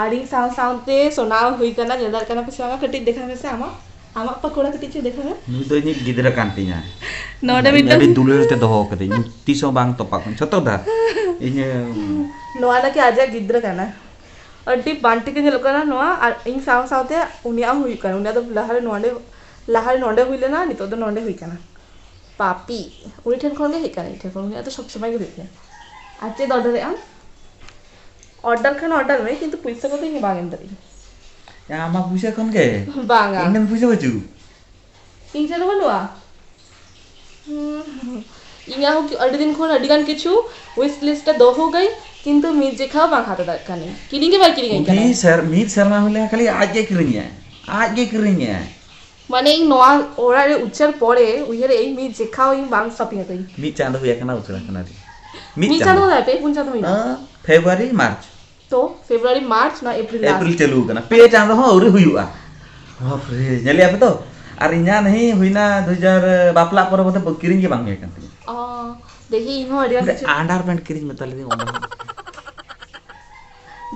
ᱟᱨ ᱤᱧ ᱥᱟᱶ ᱥᱟᱶᱛᱮ ᱥᱳᱱᱟ ᱦᱩᱭ ᱠᱟᱱᱟ, ᱧᱮᱞ ᱫᱟᱲᱮᱭᱟᱜ ᱠᱟᱱᱟ ᱯᱮ ᱥᱮ ᱵᱟᱝᱟ? ᱠᱟᱹᱴᱤᱡ ᱫᱮᱠᱷᱟᱣ ᱢᱮᱥᱮ ᱟᱢᱟᱜ, ᱟᱢᱟᱜ ᱯᱟᱠᱚᱲᱟ ᱠᱟᱹᱴᱤᱡ ᱪᱚ ᱫᱮᱠᱷᱟᱣ ᱢᱮ᱾ ᱱᱩᱭ ᱫᱚ ᱤᱧᱤᱡ ᱜᱤᱫᱽᱨᱟᱹ ᱠᱟᱱ ᱛᱤᱧᱟᱭ᱾ ᱱᱚᱰᱮ ᱤᱧ ᱢᱤᱫᱴᱟᱝ ᱟᱹᱰᱤ ᱫᱩᱞᱟᱹᱲ ᱛᱮ ᱫᱚᱦᱚ ᱠᱟᱹᱫᱟᱹᱧ, ᱤᱧ ᱛᱤᱥ ᱦᱚᱸ ᱵᱟᱝ ᱛᱚᱯᱟᱜ ᱠᱚᱧ ᱡᱷᱚᱛᱚ ᱫᱷᱟ ᱤᱧ᱾ ᱱᱚᱣᱟ ᱱᱟᱠᱤ ᱟᱡᱟᱜ ᱜᱤᱫᱽᱨᱟᱹ ᱠᱟᱱᱟ᱾ ᱟᱹᱰᱤ ᱵᱟᱝ ᱴᱷᱤᱠ ᱜᱮ ᱧᱮᱞᱚᱜ ᱠᱟᱱᱟ ᱱᱚᱣᱟ, ᱟᱨ ᱤᱧ ᱥᱟᱶ ᱥᱟᱶᱛᱮ ᱩᱱᱤᱭᱟᱜ ᱦᱚᱸ ᱦᱩᱭᱩᱜ ᱠᱟᱱᱟ᱾ ᱩᱱᱤᱭᱟᱜ ᱫᱚ ᱞᱟᱦᱟᱨᱮ ᱱᱚᱰᱮ, ᱞᱟᱦᱟᱨᱮ ᱱᱚᱰᱮ ᱦᱩᱭ ᱞᱮᱱᱟ, ᱱᱤᱛᱚᱜ ᱫᱚ ᱱᱚᱰᱮ ᱦᱩᱭ ᱠᱟᱱᱟ᱾ ᱯᱟᱯᱤ ᱩᱱᱤ ᱴᱷᱮᱱ ᱠᱷᱚᱱ ᱜᱮ ᱦᱮᱡ ᱠᱟᱱᱟ, ᱤᱧ ᱴᱷᱮᱱ ᱠᱷᱚᱱ᱾ ᱩᱱᱤᱭᱟᱜ ᱫᱚ ᱥᱚᱵ ᱥᱚᱢᱚᱭ ᱜᱮ ᱦᱩᱭᱩᱜ ᱜᱮᱭᱟ᱾ ᱟᱨ ᱪᱮᱫ ᱚᱰᱟᱨ ᱮᱫ ᱟᱢ? ᱚᱰᱟᱨ ᱠᱷᱟᱱ ᱚᱰᱟᱨ ᱢᱮ, ᱠᱤᱱᱛᱩ ᱯᱩᱭᱥᱟᱹ ᱠᱚᱫᱚ ᱤᱧ ᱵᱟᱝ ᱮᱢ ᱫᱟᱲᱮᱭᱟᱹᱧᱟ᱾ ᱭᱟ, ᱟᱢᱟᱜ ᱯᱩᱭᱥᱟᱹ ᱠᱷᱚᱱ ᱜᱮ? ᱵᱟᱝᱟ᱾ ᱤᱧ ᱴᱷᱮᱱ ᱯᱩᱭᱥᱟᱹ ᱵᱟᱹᱪᱩᱜ? ᱤᱧ ᱴᱷᱮᱱ ᱫᱚ ᱵᱟᱹᱱᱩᱜᱼᱟ᱾ ᱦᱩᱸ, ᱤᱧᱟᱹᱜ ᱦᱚᱸ ᱟᱹᱰᱤ ᱫᱤᱱ ᱠᱷᱚᱱ ᱟᱹᱰᱤ ᱜᱟᱱ ᱠᱤᱪᱷᱩ ᱣᱤᱥ ᱞᱤᱥᱴ ᱨᱮ ᱫᱚᱦᱚ ᱠᱟᱹᱧ, ᱠᱤᱱᱛᱩ ᱢᱤᱫ ᱡᱮᱠᱷᱟ ᱦᱚᱸ ᱵᱟᱝ ᱦᱟᱛᱟᱣ ᱫᱟᱲᱮᱭᱟᱜ ᱠᱟᱹᱱᱟᱹᱧ᱾ ᱠᱤᱨᱤᱧ ᱜᱮ ᱵᱟᱭ ᱠᱤᱨᱤᱧ ᱟᱹᱧ ᱠᱟᱱᱟ᱾ ᱩᱱᱤ ᱥᱮᱨ-, ᱢᱤᱫ ᱥᱮᱨᱢᱟ ᱦᱩᱭ ᱞᱮᱱ ᱠᱷᱟᱹᱞᱤ ᱟᱡ ᱜᱮ ᱠᱤᱨᱤᱧᱟᱭ, ᱟᱡ ᱜᱮ ᱠᱤᱨᱤᱧᱟᱭ᱾ ᱢᱟᱱᱮ ᱤᱧ ᱱᱚᱣᱟ ᱚᱲᱟᱜ ᱨᱮ ᱩᱪᱟᱹᱲ ᱯᱚᱨᱮ ᱩᱭᱦᱟᱹᱨ ᱮᱫ ᱟᱹᱧ ᱢᱤᱫ ᱡᱮᱠᱷᱟ ᱦᱚᱸ ᱤᱧ ᱵᱟᱝ ᱥᱚᱯᱤᱝ ᱟᱠᱟᱫᱟᱹᱧ᱾ ᱢᱤᱫ ᱪᱟᱸᱫᱚ ᱦᱩᱭ ᱟᱠᱟᱱᱟ ᱩᱪᱟᱹᱲ ᱟᱠᱟᱱᱟ ᱫᱤ᱾ ᱢᱤᱫ ᱢᱤᱫ ᱪᱟᱸᱫᱚ᱾ ᱪᱟᱸᱫᱚ ᱦᱚᱸ ᱵᱟᱭ, ᱯᱮ ᱯᱩᱱ ᱪᱟᱸᱫᱚ ᱦᱩᱭᱱᱟ᱾ ᱦᱮᱸ, ᱯᱷᱮᱵᱽᱨᱩᱣᱟᱨᱤ, ᱢᱟᱨᱪ᱾ ᱛᱚ, ᱯᱷᱮᱵᱽᱨᱩᱣᱟᱨᱤ, ᱢᱟᱨᱪ, ᱱᱚᱣᱟ ᱮᱯᱨᱤᱞ ᱞᱟᱥᱴ᱾ ᱮᱯᱨᱤᱞ ᱪᱟᱹᱞᱩ ᱟᱠᱟᱱᱟ, ᱯᱮ ᱪᱟᱸᱫᱚ ᱦᱚᱸ ᱟᱹᱣᱨᱤ ᱦᱩᱭᱩᱜᱼᱟ᱾ ᱵᱟᱯᱨᱮ, ᱧᱮᱞᱮᱜᱼᱟ ᱯᱮ ᱛᱚ? ᱟᱨ ᱤᱧᱟᱹᱜ ᱱᱟᱦᱤ ᱦᱩᱭᱱᱟ ᱫᱩ ᱦᱟᱡᱟᱨ, ᱵᱟᱯᱞᱟ ᱯᱚᱨᱮ ᱵᱚᱞᱮ ᱠᱤᱨᱤᱧ ᱜᱮ ᱵᱟᱝ ᱦᱩᱭ ᱟᱠᱟᱱ ᱛᱤᱧᱟ᱾ ᱚ, ᱫᱮᱠᱷᱤ, ᱤᱧ ᱦᱚᱸ ᱟᱹᱰᱤ ᱜᱟᱱ ᱢᱤᱫᱴᱮᱱ ᱠᱤᱪᱷᱩ ᱟᱱᱰᱟᱨ ᱯᱮᱱᱴ ᱠᱤᱨᱤᱧ ᱢᱮᱛᱟ ᱞᱮᱫᱤᱧ, ᱚᱱᱟ ᱦᱚᱸ᱾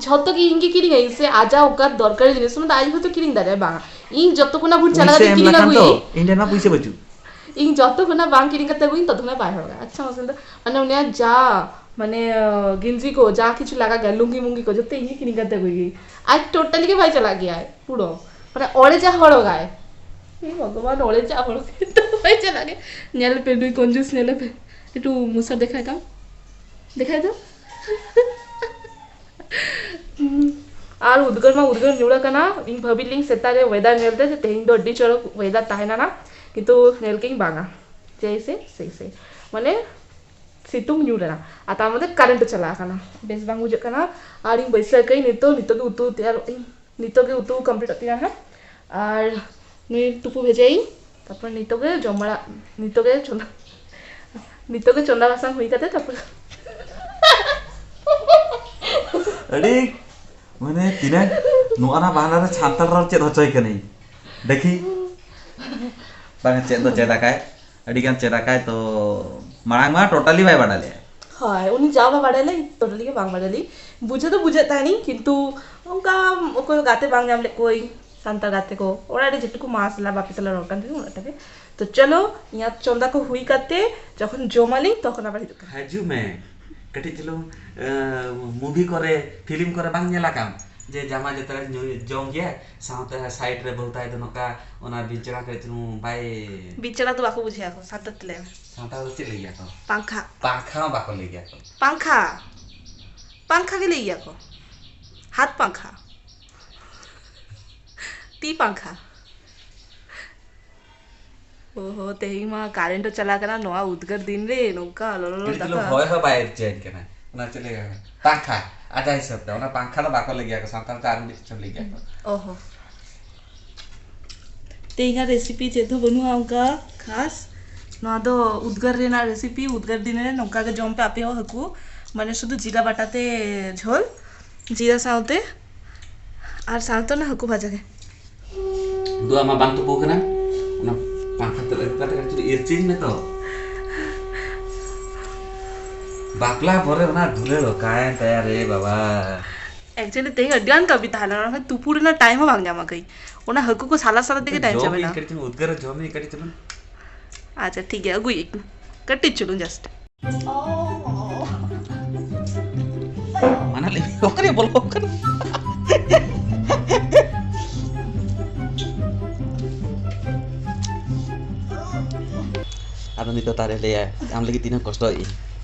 ᱡᱷᱚᱛᱚ ᱜᱮ ᱤᱧ ᱜᱮ ᱠᱤᱨᱤᱧ ᱟᱹᱧ ᱥᱮ, ᱟᱡᱟᱜ ᱚᱠᱟ ᱫᱚᱨᱠᱟᱨᱤ ᱡᱤᱱᱤᱥ, ᱚᱱᱟ ᱫᱚ ᱟᱡ ᱦᱚᱸᱛᱚ ᱠᱤᱨᱤᱧ ᱫᱟᱲᱮᱭᱟᱜᱼᱟ, ᱵᱟᱝ? ᱤᱧ ᱡᱚᱛᱚ ᱠᱷᱚᱱᱟᱜ ᱵᱷᱩᱨ ᱪᱟᱞᱟᱣ ᱯᱩᱭᱥᱟᱹ ᱠᱟᱛᱮ ᱮᱢ ᱠᱤᱨᱤᱧ ᱞᱮᱠᱷᱟᱱ ᱛᱚ, ᱟᱹᱜᱩᱭᱟᱹᱧ᱾ ᱤᱧ ᱴᱷᱮᱱ ᱢᱟ ᱯᱩᱭᱥᱟᱹ ᱵᱟᱹᱪᱩᱜ᱾ ᱤᱧ ᱡᱚᱛᱚ ᱠᱷᱚᱱᱟᱜ ᱵᱟᱝ ᱠᱤᱨᱤᱧ ᱠᱟᱛᱮ ᱟᱹᱜᱩᱭᱟᱹᱧ, ᱛᱚᱛᱚ ᱠᱷᱚᱱᱟᱜ ᱵᱟᱭ ᱦᱚᱨᱚᱜᱟ᱾ ᱟᱪᱪᱷᱟ, ᱢᱟᱥᱮ ᱫᱚ, ᱢᱟᱱᱮ, ᱩᱱᱤᱭᱟᱜ ᱡᱟ, ᱢᱟᱱᱮ, ᱜᱮᱧᱡᱤ ᱠᱚ, ᱡᱟ ᱠᱤᱪᱷᱩ ᱞᱟᱜᱟᱜ ᱜᱮᱭᱟ, ᱞᱩᱝᱜᱤ ᱢᱩᱝᱜᱤ ᱠᱚ, ᱡᱚᱛᱚ ᱤᱧ ᱜᱮ ᱠᱤᱨᱤᱧ ᱠᱟᱛᱮ ᱟᱹᱜᱩᱭᱟᱹᱧ᱾ ᱟᱡ ᱴᱳᱴᱟᱞᱤ ᱜᱮ ᱵᱟᱭ ᱪᱟᱞᱟᱜ ᱜᱮᱭᱟᱭ, ᱯᱩᱨᱟᱹ᱾ ᱢᱟᱱᱮ, ᱚᱲᱮᱡᱟ ᱦᱚᱨᱚᱜᱟᱭ᱾ ᱮ ᱵᱷᱚᱜᱚᱵᱟᱱ, ᱚᱲᱮᱡᱟ ᱦᱚᱨᱚᱜ ᱫᱚ ᱵᱟᱭ ᱪᱟᱞᱟᱜ ᱜᱮᱭᱟ᱾ ᱧᱮᱞ ᱯᱮ, ᱱᱩᱭ ᱠᱚᱧᱡᱩᱥ, ᱧᱮᱞ ᱯᱮ᱾ ᱮᱠᱴᱩ ᱢᱩᱥᱟᱹᱨ ᱫᱮᱠᱷᱟᱭ ᱛᱟᱢ᱾ ᱫᱮᱠᱷᱟᱭ ᱫᱚ᱾ ᱟᱨ ᱩᱫᱽᱜᱟᱹᱨ ᱢᱟ ᱩᱫᱽᱜᱟᱹᱨ ᱧᱩᱨ ᱟᱠᱟᱱᱟ᱾ ᱤᱧ ᱵᱷᱟᱹᱵᱤ ᱞᱤᱧ ᱥᱮᱛᱟᱜ ᱨᱮ ᱣᱮᱫᱟᱨ ᱧᱮᱞ ᱛᱮ ᱡᱮ ᱛᱮᱦᱮᱧ ᱫᱚ ᱟᱹᱰᱤ ᱪᱚᱨᱚᱠ ᱣᱮᱫᱟᱨ ᱛᱟᱦᱮᱱᱟ ᱱᱟ, ᱠᱤᱱᱛᱩ ᱧᱮᱞ ᱠᱮᱧ ᱵᱟᱝᱟ᱾ ᱡᱮᱭᱥᱮ, ᱥᱮᱭᱥᱮ᱾ ᱢᱟᱱᱮ, ᱥᱤᱛᱩᱝ ᱧᱩᱨ ᱮᱱᱟ, ᱟᱨ ᱛᱟᱨ ᱢᱚᱫᱽᱫᱷᱮ ᱠᱟᱨᱮᱱᱴ ᱪᱟᱞᱟᱣ ᱟᱠᱟᱱᱟ᱾ ᱵᱮᱥ ᱵᱟᱝ ᱵᱩᱡᱷᱟᱹᱜ ᱠᱟᱱᱟ᱾ ᱟᱨ ᱤᱧ ᱵᱟᱹᱭᱥᱟᱹᱣ ᱠᱟᱹᱧ ᱱᱤᱛᱚᱜ, ᱱᱤᱛᱚᱜ ᱜᱮ ᱩᱛᱩ ᱛᱮᱭᱟᱨᱚᱜ ᱤᱧ, ᱱᱤᱛᱚᱜ ᱜᱮ ᱩᱛᱩ ᱠᱚᱢᱯᱞᱤᱴᱚᱜ ᱛᱤᱧᱟ ᱦᱟᱸᱜ᱾ ᱟᱨ ᱱᱩᱭ ᱛᱩᱯᱩ ᱵᱷᱮᱡᱟᱭᱤᱧ, ᱛᱟᱨᱯᱚᱨ ᱱᱤᱛᱚᱜ ᱜᱮ ᱡᱚᱢ ᱵᱟᱲᱟ, ᱱᱤᱛᱚᱜ ᱜᱮ ᱪᱚᱸᱫᱟ, ᱱᱤᱛᱚᱜ ᱜᱮ ᱪᱚᱸᱫᱟ ᱵᱟᱥᱟᱝ ᱦᱩᱭ ᱠᱟᱛᱮ ᱛᱟᱨᱯᱚᱨ ᱟᱹᱰᱤ ᱢᱟᱱᱮ ᱛᱤᱱᱟᱹᱜ ᱱᱚᱣᱟ ᱨᱮᱱᱟᱜ ᱵᱟᱦᱟᱱᱟ ᱨᱮ ᱥᱟᱱᱛᱟᱲ ᱨᱚᱲ ᱪᱮᱫ ᱦᱚᱪᱚᱭ ᱠᱟᱹᱱᱟᱹᱧ᱾ ᱫᱮᱠᱷᱤ᱾ ᱵᱟᱝ, ᱪᱮᱫ ᱫᱚ ᱪᱮᱫ ᱟᱠᱟᱭ, ᱟᱹᱰᱤ ᱜᱟᱱ ᱪᱮᱫ ᱟᱠᱟᱭ ᱛᱚ᱾ ᱢᱟᱲᱟᱝ ᱢᱟ ᱴᱳᱴᱟᱞᱤ ᱵᱟᱭ ᱵᱟᱲᱟᱭ ᱞᱮᱭᱟ᱾ ᱦᱳᱭ, ᱩᱱᱤ ᱡᱟᱣ ᱵᱟᱭ ᱵᱟᱲᱟᱭ ᱞᱮᱭᱟ, ᱴᱳᱴᱟᱞᱤ ᱜᱮ ᱵᱟᱝ ᱵᱟᱲᱟᱭ ᱞᱮᱭᱟ᱾ ᱵᱩᱡᱷᱟᱹᱣ ᱫᱚ ᱵᱩᱡᱷᱟᱹᱜ ᱛᱟᱦᱮᱱᱤᱧ, ᱠᱤᱱᱛᱩ ᱚᱱᱠᱟ ᱚᱠᱚᱭ ᱜᱟᱛᱮ ᱵᱟᱝ ᱧᱟᱢ ᱞᱮᱫ ᱠᱚᱣᱟᱧ, ᱥᱟᱱᱛᱟᱲ ᱜᱟᱛᱮ ᱠᱚ᱾ ᱚᱲᱟᱜ ᱨᱮ ᱡᱮᱴᱩᱠᱩ ᱢᱟ ᱥᱟᱞᱟᱜ ᱵᱟᱯᱮ ᱥᱟᱞᱟᱜ ᱨᱚᱲ ᱠᱟᱱ ᱛᱟᱦᱮᱸ ᱩᱱᱟᱹᱜ ᱴᱟ ᱜᱮ᱾ ᱛᱚ ᱪᱚᱞᱚ, ᱤᱧᱟᱹᱜ ᱪᱚᱸᱫᱟ ᱠᱚ ᱦᱩᱭ ᱠᱟᱛᱮ ᱡᱚᱠᱷᱚᱱ ᱡᱚᱢᱟᱞᱤᱧ, ᱛᱚᱠᱷᱚᱱ ᱟᱵᱟᱨ ᱦᱤᱡᱩᱜ ᱠᱟᱱᱟ᱾ ᱦᱤᱡᱩᱜ ᱢᱮ, ᱠᱟᱹᱴᱤᱡ ᱪᱩᱞᱩᱝ᱾ ᱢᱩᱵᱷᱤ ᱠᱚᱨᱮ, ᱯᱷᱤᱞᱢ ᱠᱚᱨᱮ ᱵᱟᱝ ᱧᱮᱞ ᱟᱠᱟᱢ ᱡᱮ ᱡᱟᱢᱟᱭ ᱡᱚᱛᱨᱟ ᱨᱮ ᱧᱩ-, ᱡᱚᱢ ᱜᱮᱭᱟ, ᱥᱟᱶᱛᱮ ᱥᱟᱭᱤᱰ ᱨᱮ ᱵᱟᱹᱦᱩ ᱛᱟᱭ ᱫᱚ ᱱᱚᱝᱠᱟ ᱚᱱᱟ ᱵᱤᱪᱟᱹᱲᱟ ᱠᱟᱹᱡ ᱪᱩᱞᱩᱝ ᱵᱟᱭ ᱵᱤᱪᱟᱹᱲᱟ ᱫᱚ ᱵᱟᱠᱚ ᱵᱩᱡᱷᱟᱹᱣᱟ ᱠᱚ, ᱥᱟᱱᱛᱟᱲ ᱛᱮ ᱞᱟᱹᱭ ᱢᱮ᱾ ᱥᱟᱱᱛᱟᱲ ᱫᱚ ᱪᱮᱫ ᱞᱟᱹᱭ ᱜᱮᱭᱟ ᱠᱚ? ᱯᱟᱝᱠᱷᱟ᱾ ᱯᱟᱝᱠᱷᱟ ᱦᱚᱸ ᱵᱟᱠᱚ ᱞᱟᱹᱭ ᱜᱮᱭᱟ ᱠᱚ᱾ ᱯᱟᱝᱠᱷᱟ᱾ ᱯᱟᱝᱠᱷᱟ ᱜᱮ ᱞᱟᱹᱭ ᱜᱮᱭᱟ ᱠᱚ᱾ ᱦᱟᱛ ᱯᱟᱝᱠᱷᱟ᱾ ᱛᱤ ᱯᱟᱝᱠᱷᱟ᱾ ᱚᱦᱚ, ᱛᱮᱦᱮᱧ ᱢᱟ ᱠᱟᱨᱮᱱᱴ ᱦᱚᱸ ᱪᱟᱞᱟᱣ ᱠᱟᱱᱟ, ᱱᱚᱣᱟ ᱩᱫᱽᱜᱟᱹᱨ ᱫᱤᱱ ᱨᱮ ᱱᱚᱝᱠᱟ ᱞᱚᱞᱚ ᱞᱚᱞᱚ ᱠᱟᱹᱴᱤᱡ ᱪᱩᱞᱩᱝ ᱫᱟᱠᱟ᱾ ᱦᱚᱭ ᱦᱚᱸ ᱵᱟᱭ ᱪᱮᱧᱡᱽ ᱠᱟᱱᱟ᱾ ᱚᱱᱟ ᱪᱮᱫ ᱞᱟᱹᱭ ᱜᱟᱱᱚᱜᱼᱟ? ᱯᱟᱝᱠᱷᱟ, ᱟᱡᱟᱜ ᱦᱤᱥᱟᱹᱵ ᱛᱮ᱾ ᱚᱱᱟ ᱯᱟᱝᱠᱷᱟ ᱫᱚ ᱵᱟᱠᱚ ᱞᱟᱹᱭ ᱜᱮᱭᱟ ᱠᱚ, ᱥᱟᱱᱛᱟᱲ ᱛᱮ ᱟᱨ ᱢᱤᱫ ᱠᱤᱪᱷᱩ ᱞᱟᱹᱭ ᱜᱮᱭᱟ ᱠᱚ᱾ ᱚᱦᱚ᱾ ᱛᱮᱦᱮᱧᱟᱜ ᱨᱮᱥᱤᱯᱤ ᱪᱮᱫ ᱦᱚᱸ ᱵᱟᱹᱱᱩᱜᱼᱟ ᱚᱱᱠᱟ ᱠᱷᱟᱥ᱾ ᱱᱚᱣᱟ ᱫᱚ ᱩᱫᱽᱜᱟᱹᱨ ᱨᱮᱱᱟᱜ ᱨᱮᱥᱤᱯᱤ, ᱩᱫᱽᱜᱟᱹᱨ ᱫᱤᱱ ᱨᱮ ᱱᱚᱝᱠᱟ ᱜᱮ ᱡᱚᱢ ᱯᱮ ᱟᱯᱮ ᱦᱚᱸ ᱦᱟᱹᱠᱩ, ᱢᱟᱱᱮ ᱥᱩᱫᱷᱩ ᱡᱤᱨᱟ ᱵᱟᱴᱟ ᱛᱮ ᱡᱷᱳᱞ, ᱡᱤᱨᱟ ᱥᱟᱶᱛᱮ, ᱟᱨ ᱥᱟᱶᱛᱮ ᱚᱱᱟ ᱦᱟᱹᱠᱩ ᱵᱷᱟᱡᱟ ᱜᱮ᱾ ᱫᱩ ᱟᱢᱟᱜ ᱵᱟᱝ ᱛᱩᱯᱩ ᱠᱟᱱᱟ, ᱚᱱᱟ ᱯᱟᱝᱠᱷᱟ ᱛᱮ ᱟᱹᱜᱩ ᱠᱟᱛᱮ ᱠᱟᱹᱴᱤᱡ ᱤᱨᱪᱤᱧ ᱢᱮ ᱛᱚ᱾ ᱵᱟᱯᱞᱟ ᱯᱚᱨᱮ ᱚᱱᱟ ᱫᱩᱞᱟᱹᱲ ᱚᱠᱟᱭᱮᱱ ᱛᱟᱭᱟ ᱨᱮ ᱵᱟᱵᱟ? Actually ᱛᱮᱦᱮᱧ ᱟᱹᱰᱤ ᱜᱟᱱ ᱠᱟᱹᱢᱤ ᱛᱟᱦᱮᱸ ᱞᱮᱱᱟ, ᱚᱱᱟ ᱛᱩᱯᱩ ᱨᱮᱱᱟᱜ ᱴᱟᱭᱤᱢ ᱦᱚᱸ ᱵᱟᱝ ᱧᱟᱢ ᱟᱠᱟᱫᱟᱹᱧ, ᱚᱱᱟ ᱦᱟᱹᱠᱩ ᱠᱚ ᱥᱟᱞᱟ ᱥᱟᱞᱟ ᱛᱮᱜᱮ ᱴᱟᱭᱤᱢ ᱡᱚᱢ ᱪᱟᱵᱟᱭᱮᱱᱟ᱾ ᱠᱟᱹᱴᱤᱡ ᱪᱩᱞᱩᱝ ᱩᱫᱽᱜᱟᱹᱨ ᱡᱚᱢ ᱠᱟᱹᱴᱤᱡ ᱪᱩᱞᱩᱝ᱾ ᱟᱪᱪᱷᱟ ᱴᱷᱤᱠ ᱜᱮᱭᱟ, ᱟᱹᱜᱩᱭᱮᱫ ᱠᱟᱹᱴᱤᱡ ᱪᱩᱞᱩᱝ just᱾ ᱢᱟᱱᱟ ᱞᱟᱹᱭ ᱢᱮ, ᱚᱠᱟᱨᱮ ᱵᱚᱞᱚ ᱠᱟᱱᱟ? ᱟᱫᱚ ᱱᱤᱛᱚᱜ ᱛᱟᱦᱞᱮ ᱞᱟᱹᱭᱟ, ᱟᱢ ᱞᱟᱹᱜᱤᱫ ᱛᱤᱱᱟᱹᱜ ᱠᱚᱥᱴᱚᱭᱮᱫ ᱟᱹᱧ᱾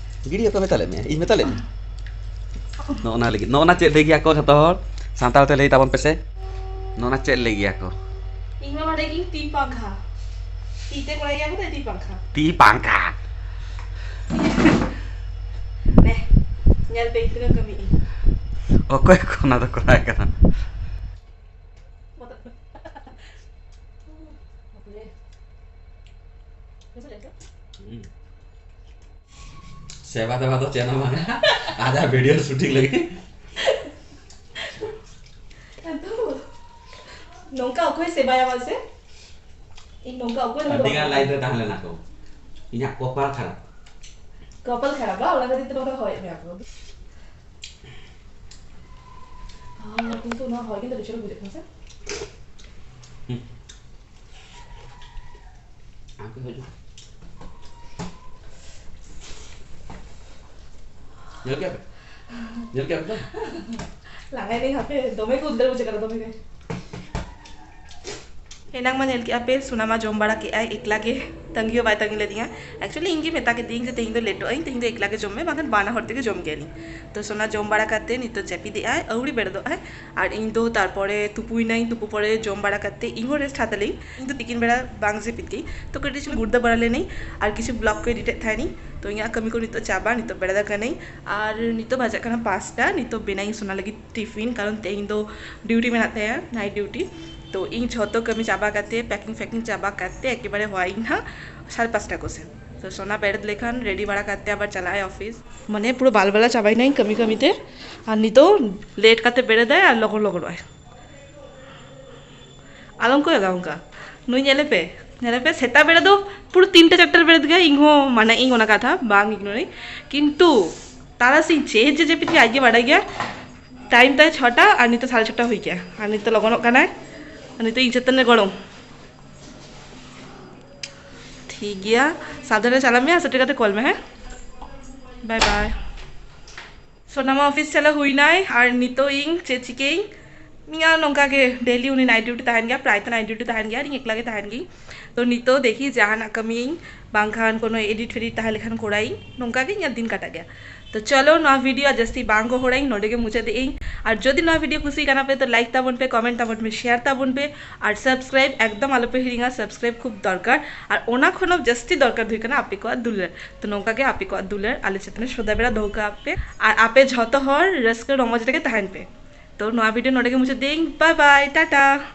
ᱜᱤᱰᱤ ᱠᱟᱛᱮ ᱢᱮᱛᱟ ᱞᱮᱫ ᱢᱮᱭᱟ, ᱤᱧ ᱢᱮᱛᱟ ᱞᱮᱫ ᱢᱮᱭᱟ᱾ ᱱᱚᱜᱼᱚ ᱱᱟ ᱞᱟᱹᱜᱤᱫ, ᱱᱚᱜᱼᱚ ᱱᱟ ᱪᱮᱫ ᱞᱟᱹᱭ ᱜᱮᱭᱟ ᱠᱚ ᱡᱷᱚᱛᱚ ᱦᱚᱲ? ᱥᱟᱱᱛᱟᱲ ᱛᱮ ᱞᱟᱹᱭ ᱛᱟᱵᱚᱱ ᱯᱮᱥᱮ, ᱱᱚᱜᱼᱚ ᱱᱟ ᱪᱮᱫ ᱞᱟᱹᱭ ᱜᱮᱭᱟ ᱠᱚ? ᱤᱧ ᱢᱟ ᱵᱟᱰᱟᱭ ᱜᱤᱧ ᱛᱤ ᱯᱟᱝᱠᱷᱟ᱾ ᱛᱤ ᱛᱮ ᱠᱚᱨᱟᱣ ᱜᱮᱭᱟ ᱠᱚ ᱛᱚ, ᱛᱤ ᱯᱟᱝᱠᱷᱟ᱾ ᱛᱤ ᱯᱟᱝᱠᱷᱟ᱾ ᱧᱮᱞ ᱯᱮ, ᱤᱧ ᱛᱤᱱᱟᱹᱜ ᱠᱟᱹᱢᱤ ᱤᱧ᱾ ᱚᱠᱚᱭ ᱠᱚ ᱚᱱᱟ ᱫᱚ ᱠᱚᱨᱟᱣ ᱠᱟᱱᱟ? ᱥᱮᱵᱟ ᱫᱮᱵᱟ ᱫᱚ ᱪᱮᱫ ᱦᱚᱸ ᱵᱟᱝᱟ, ᱟᱡᱟᱜ ᱵᱷᱤᱰᱤᱭᱳ ᱥᱩᱴᱤᱝ ᱞᱟᱹᱜᱤᱫ᱾ ᱟᱫᱚ ᱱᱚᱝᱠᱟ ᱚᱠᱚᱭ ᱥᱮᱵᱟᱭᱟ ᱢᱟᱥᱮ? ᱤᱧ ᱱᱚᱝᱠᱟ ᱚᱠᱚᱭ ᱟᱹᱰᱤ ᱜᱟᱱ ᱞᱟᱭᱤᱱ ᱨᱮ ᱛᱟᱦᱮᱸ ᱞᱮᱱᱟ ᱠᱚ, ᱤᱧᱟᱹᱜ ᱠᱚᱯᱟᱞ ᱠᱷᱟᱨᱟᱯ᱾ ᱠᱚᱯᱟᱞ ᱠᱷᱟᱨᱟᱯ ᱵᱟ, ᱚᱱᱟ ᱠᱷᱟᱹᱛᱤᱨ ᱛᱮ ᱱᱚᱝᱠᱟ ᱦᱚᱭᱮᱫ ᱢᱮᱭᱟ ᱠᱚ᱾ ᱟᱨ ᱠᱤᱱᱛᱩ ᱱᱚᱣᱟ ᱦᱚᱭ ᱠᱤᱱᱛᱩ ᱟᱹᱰᱤ ᱪᱚᱨᱚᱠ ᱵᱩᱡᱷᱟᱹᱜ ᱠᱟᱱᱟ ᱥᱮ? ᱦᱩᱸ᱾ ᱟᱢ ᱠᱤ ᱦᱤᱡᱩᱜ? ᱧᱮᱞ ᱠᱮᱫ ᱯᱮ? ᱧᱮᱞ ᱠᱮᱫ ᱯᱮ ᱛᱚ? ᱞᱟᱸᱜᱟᱭ ᱱᱟᱹᱧ ᱦᱟᱯᱮ, ᱫᱚᱢᱮ ᱜᱮ ᱩᱫᱽᱜᱟᱹᱨ ᱵᱩᱡᱷᱟᱹᱜ ᱠᱟᱱᱟ, ᱫᱚᱢᱮ ᱜᱮ᱾ ᱮᱱᱟᱝ ᱢᱟ ᱧᱮᱞ ᱠᱮᱫᱼᱟ ᱯᱮ, ᱥᱳᱱᱟ ᱢᱟ ᱡᱚᱢ ᱵᱟᱲᱟ ᱠᱮᱫᱼᱟᱭ ᱮᱠᱞᱟ ᱜᱮ, ᱛᱟᱺᱜᱤ ᱦᱚᱸ ᱵᱟᱭ ᱛᱟᱺᱜᱤ ᱞᱮᱫᱤᱧᱟ᱾ Actually ᱤᱧ ᱜᱮ ᱢᱮᱛᱟ ᱠᱮᱫᱮᱭᱟᱹᱧ ᱡᱮ ᱛᱮᱦᱮᱧ ᱫᱚ ᱞᱮᱴᱚᱜ ᱟᱹᱧ, ᱛᱮᱦᱮᱧ ᱫᱚ ᱮᱠᱞᱟ ᱜᱮ ᱡᱚᱢ ᱢᱮ, ᱵᱟᱝᱠᱷᱟᱱ ᱵᱟᱱᱟ ᱦᱚᱲ ᱛᱮᱜᱮ ᱡᱚᱢ ᱜᱮᱭᱟᱞᱤᱧ᱾ ᱛᱚ ᱥᱳᱱᱟ ᱡᱚᱢ ᱵᱟᱲᱟ ᱠᱟᱛᱮ ᱱᱤᱛᱚᱜ ᱡᱟᱹᱯᱤᱫ ᱮᱫᱼᱟᱭ, ᱟᱹᱣᱲᱤ ᱵᱮᱲᱫᱚᱜ ᱟᱭ᱾ ᱟᱨ ᱤᱧ ᱫᱚ ᱛᱟᱨᱯᱚᱨᱮ ᱛᱩᱯᱩᱭᱱᱟᱹᱧ, ᱛᱩᱯᱩ ᱯᱚᱨᱮ ᱡᱚᱢ ᱵᱟᱲᱟ ᱠᱟᱛᱮ ᱤᱧ ᱦᱚᱸ ᱨᱮᱥᱴ ᱦᱟᱛᱟᱣ ᱞᱤᱧ᱾ ᱤᱧ ᱫᱚ ᱛᱤᱠᱤᱱ ᱵᱮᱲᱟ ᱵᱟᱝ ᱡᱟᱹᱯᱤᱫ ᱜᱮ, ᱛᱚ ᱠᱟᱹᱴᱤᱡ ᱪᱩᱞᱩᱝ ᱜᱩᱲᱫᱟᱹ ᱵᱟᱲᱟ ᱞᱮᱱᱟᱹᱧ ᱟᱨ ᱠᱤᱪᱷᱩ ᱵᱞᱚᱜ ᱠᱚ ᱮᱰᱤᱴ ᱮᱫ ᱛᱟᱦᱮᱱᱤᱧ᱾ ᱛᱚ ᱤᱧᱟᱹᱜ ᱠᱟᱹᱢᱤ ᱠᱚ ᱱᱤᱛᱚᱜ ᱪᱟᱵᱟ, ᱱᱤᱛᱚᱜ ᱵᱮᱲᱟ ᱫᱚ ᱠᱟᱹᱱᱟᱹᱧ᱾ ᱟᱨ ᱱᱤᱛᱚᱜ ᱵᱟᱡᱟᱜ ᱠᱟᱱᱟ ᱯᱟᱸᱪᱴᱟ, ᱱᱤᱛᱚᱜ ᱵᱮᱱᱟᱭᱤᱧ ᱥᱳᱱᱟ ᱞᱟᱹᱜᱤᱫ ᱴᱤᱯᱷᱤᱱ, ᱠᱟᱨᱚᱱ ᱛᱮᱦᱮᱧ ᱫᱚ ᱰᱤᱭᱩᱴᱤ ᱢᱮᱱᱟᱜ ᱛᱟᱭᱟ, ᱱᱟᱭᱤᱴ ᱰᱤᱭᱩᱴᱤ᱾ ᱛᱚ ᱤᱧ ᱡᱷᱚᱛᱚ ᱠᱟᱹᱢᱤ ᱪᱟᱵᱟ ᱠᱟᱛᱮ, ᱯᱮᱠᱤᱝ ᱯᱷᱮᱠᱤᱝ ᱪᱟᱵᱟ ᱠᱟᱛᱮ ᱮᱠᱮᱵᱟᱨᱮ ᱦᱚᱦᱚᱣᱟᱭᱤᱧ ᱦᱟᱸᱜ ᱥᱟᱲᱮ ᱯᱟᱸᱪᱴᱟ ᱠᱚᱥᱮᱱ᱾ ᱛᱚ ᱥᱳᱱᱟ ᱵᱮᱨᱮᱫ ᱞᱮᱠᱷᱟᱱ ᱨᱮᱰᱤ ᱵᱟᱲᱟ ᱠᱟᱛᱮ ᱟᱵᱟᱨ ᱪᱟᱞᱟᱜ ᱟᱭ ᱚᱯᱷᱤᱥ᱾ ᱢᱟᱱᱮ ᱯᱩᱨᱟᱹ ᱵᱟᱞᱵᱟᱞᱟ ᱪᱟᱵᱟᱭᱱᱟᱹᱧ ᱠᱟᱹᱢᱤ ᱠᱟᱹᱢᱤ ᱛᱮ᱾ ᱟᱨ ᱱᱤᱛᱚᱜ ᱞᱮᱴ ᱠᱟᱛᱮ ᱵᱮᱨᱮᱫᱟᱭ ᱟᱨ ᱞᱚᱜᱚᱱ ᱞᱚᱜᱚᱱᱚᱜ ᱟᱭ᱾ ᱟᱞᱚᱢ ᱠᱚᱭᱚᱜᱟ ᱚᱱᱠᱟ᱾ ᱱᱩᱭ ᱧᱮᱞᱮ ᱯᱮ, ᱧᱮᱞᱮ ᱯᱮ, ᱥᱮᱛᱟᱜ ᱵᱮᱲᱟ ᱫᱚ ᱯᱩᱨᱟᱹ ᱛᱤᱱᱴᱟ ᱪᱟᱨᱴᱟ ᱨᱮ ᱵᱮᱨᱮᱫ ᱜᱮᱭᱟ, ᱤᱧ ᱦᱚᱸ ᱢᱟᱱᱮ ᱤᱧ ᱚᱱᱟ ᱠᱟᱛᱷᱟ ᱵᱟᱝ ᱤᱜᱱᱳᱨᱤᱧ᱾ ᱠᱤᱱᱛᱩ ᱛᱟᱨᱟᱥᱤᱧ ᱪᱮᱫ ᱡᱮ ᱡᱟᱹᱯᱤᱫ ᱜᱮ ᱟᱡ ᱜᱮ ᱵᱟᱰᱟᱭ ᱜᱮᱭᱟ᱾ ᱴᱟᱭᱤᱢ ᱛᱟᱭ ᱪᱷᱚᱴᱟ ᱟᱨ ᱱᱤᱛᱚᱜ ᱥᱟᱲᱮ ᱪᱷᱚᱴᱟ ᱦᱩᱭ ᱠᱮᱜᱼᱟ, ᱟᱨ ᱱᱤᱛᱚᱜ ᱞᱚᱜᱚᱱᱚᱜ ᱠᱟᱱᱟᱭ, ᱟᱨ ᱱᱤᱛᱚᱜ ᱤᱧ ᱪᱮᱛᱟᱱ ᱨᱮ ᱜᱚᱲᱚᱢ᱾ ᱴᱷᱤᱠ ᱜᱮᱭᱟ, ᱥᱟᱵᱫᱷᱟᱱ ᱨᱮ ᱪᱟᱞᱟᱜ ᱢᱮ ᱟᱨ ᱥᱮᱴᱮᱨ ᱠᱟᱛᱮ ᱠᱚᱞ ᱢᱮ, ᱦᱮᱸ? ᱵᱟᱭ ᱵᱟᱭ᱾ ᱥᱳᱱᱟᱢᱟ ᱚᱯᱷᱤᱥ ᱪᱟᱞᱟᱣ ᱦᱩᱭᱱᱟᱭ, ᱟᱨ ᱱᱤᱛᱚᱜ ᱤᱧ ᱪᱮᱫ ᱪᱤᱠᱟᱹᱭᱟᱹᱧ? ᱤᱧᱟᱹᱜ ᱱᱚᱝᱠᱟ ᱜᱮ ᱰᱮᱞᱤ ᱩᱱᱤ ᱱᱟᱭᱤᱴ ᱰᱤᱭᱩᱴᱤ ᱛᱟᱦᱮᱱ ᱜᱮᱭᱟ, ᱯᱨᱟᱭ ᱛᱚ ᱱᱟᱭᱤᱴ ᱰᱤᱭᱩᱴᱤ ᱛᱟᱦᱮᱱ ᱜᱮᱭᱟ, ᱟᱨ ᱤᱧ ᱮᱠᱞᱟ ᱜᱮ ᱛᱟᱦᱮᱱ ᱜᱤᱭᱟᱹᱧ᱾ ᱛᱚ ᱱᱤᱛᱚᱜ ᱫᱮᱠᱷᱤ ᱡᱟᱦᱟᱱᱟᱜ ᱠᱟᱹᱢᱤᱭᱟᱹᱧ, ᱵᱟᱝᱠᱷᱟᱱ ᱠᱳᱱᱳ ᱮᱰᱤᱴ ᱯᱷᱮᱰᱤᱴ ᱛᱟᱦᱮᱸ ᱞᱮᱠᱷᱟᱱ ᱠᱚᱨᱟᱭᱟᱹᱧ, ᱱᱚᱝᱠᱟ ᱜᱮ ᱤᱧᱟᱹᱜ ᱫᱤᱱ ᱠᱟᱴᱟᱜ ᱜᱮᱭᱟ᱾ ᱛᱚ ᱪᱚᱞᱚ, ᱱᱚᱣᱟ ᱵᱷᱤᱰᱤᱭᱳ ᱟᱨ ᱡᱟᱹᱥᱛᱤ ᱵᱟᱝ ᱜᱚᱦᱚᱲᱟᱹᱧ, ᱱᱚᱰᱮ ᱜᱮ ᱢᱩᱪᱟᱹᱫ ᱮᱫᱟᱹᱧ᱾ ᱟᱨ ᱡᱩᱫᱤ ᱱᱚᱣᱟ ᱵᱷᱤᱰᱤᱭᱳ ᱠᱩᱥᱤ ᱠᱟᱱᱟ ᱯᱮ, ᱛᱚ ᱞᱟᱭᱤᱠ ᱛᱟᱵᱚᱱ ᱯᱮ, ᱠᱚᱢᱮᱱᱴ ᱛᱟᱵᱚᱱ ᱯᱮ, ᱥᱮᱭᱟᱨ ᱛᱟᱵᱚᱱ ᱯᱮ, ᱟᱨ ᱥᱟᱵᱥᱠᱨᱟᱭᱤᱵ ᱮᱠᱫᱚᱢ ᱟᱞᱚᱯᱮ ᱦᱤᱲᱤᱧᱟ, ᱥᱟᱵᱥᱠᱨᱟᱭᱤᱵ ᱠᱷᱩᱵ ᱫᱚᱨᱠᱟᱨ᱾ ᱟᱨ ᱚᱱᱟ ᱠᱷᱚᱱ ᱦᱚᱸ ᱡᱟᱹᱥᱛᱤ ᱫᱚᱨᱠᱟᱨ ᱫᱚ ᱦᱩᱭᱩᱜ ᱠᱟᱱᱟ ᱟᱯᱮ ᱠᱚᱣᱟᱜ ᱫᱩᱞᱟᱹᱲ᱾ ᱛᱚ ᱱᱚᱝᱠᱟ ᱜᱮ ᱟᱯᱮ ᱠᱚᱣᱟᱜ ᱫᱩᱞᱟᱹᱲ ᱟᱞᱮ ᱪᱮᱛᱟᱱ ᱨᱮ ᱥᱚᱫᱟ ᱵᱮᱲᱟ ᱫᱚᱦᱚ ᱠᱟᱜ ᱯᱮ, ᱟᱨ ᱟᱯᱮ ᱡᱷᱚᱛᱚ ᱦᱚᱲ ᱨᱟᱹᱥᱠᱟᱹ ᱨᱚᱢᱚᱡᱽ ᱨᱮᱜᱮ ᱛᱟᱦᱮᱱ ᱯᱮ᱾ ᱛᱚ ᱱᱚᱣᱟ ᱵᱷᱤᱰᱤᱭᱳ ᱱᱚᱰᱮ ᱜᱮ ᱢᱩᱪᱟᱹᱫ ᱫᱟᱹᱧ᱾ ᱵᱟᱭ ᱵᱟᱭ, ᱴᱟᱴᱟ᱾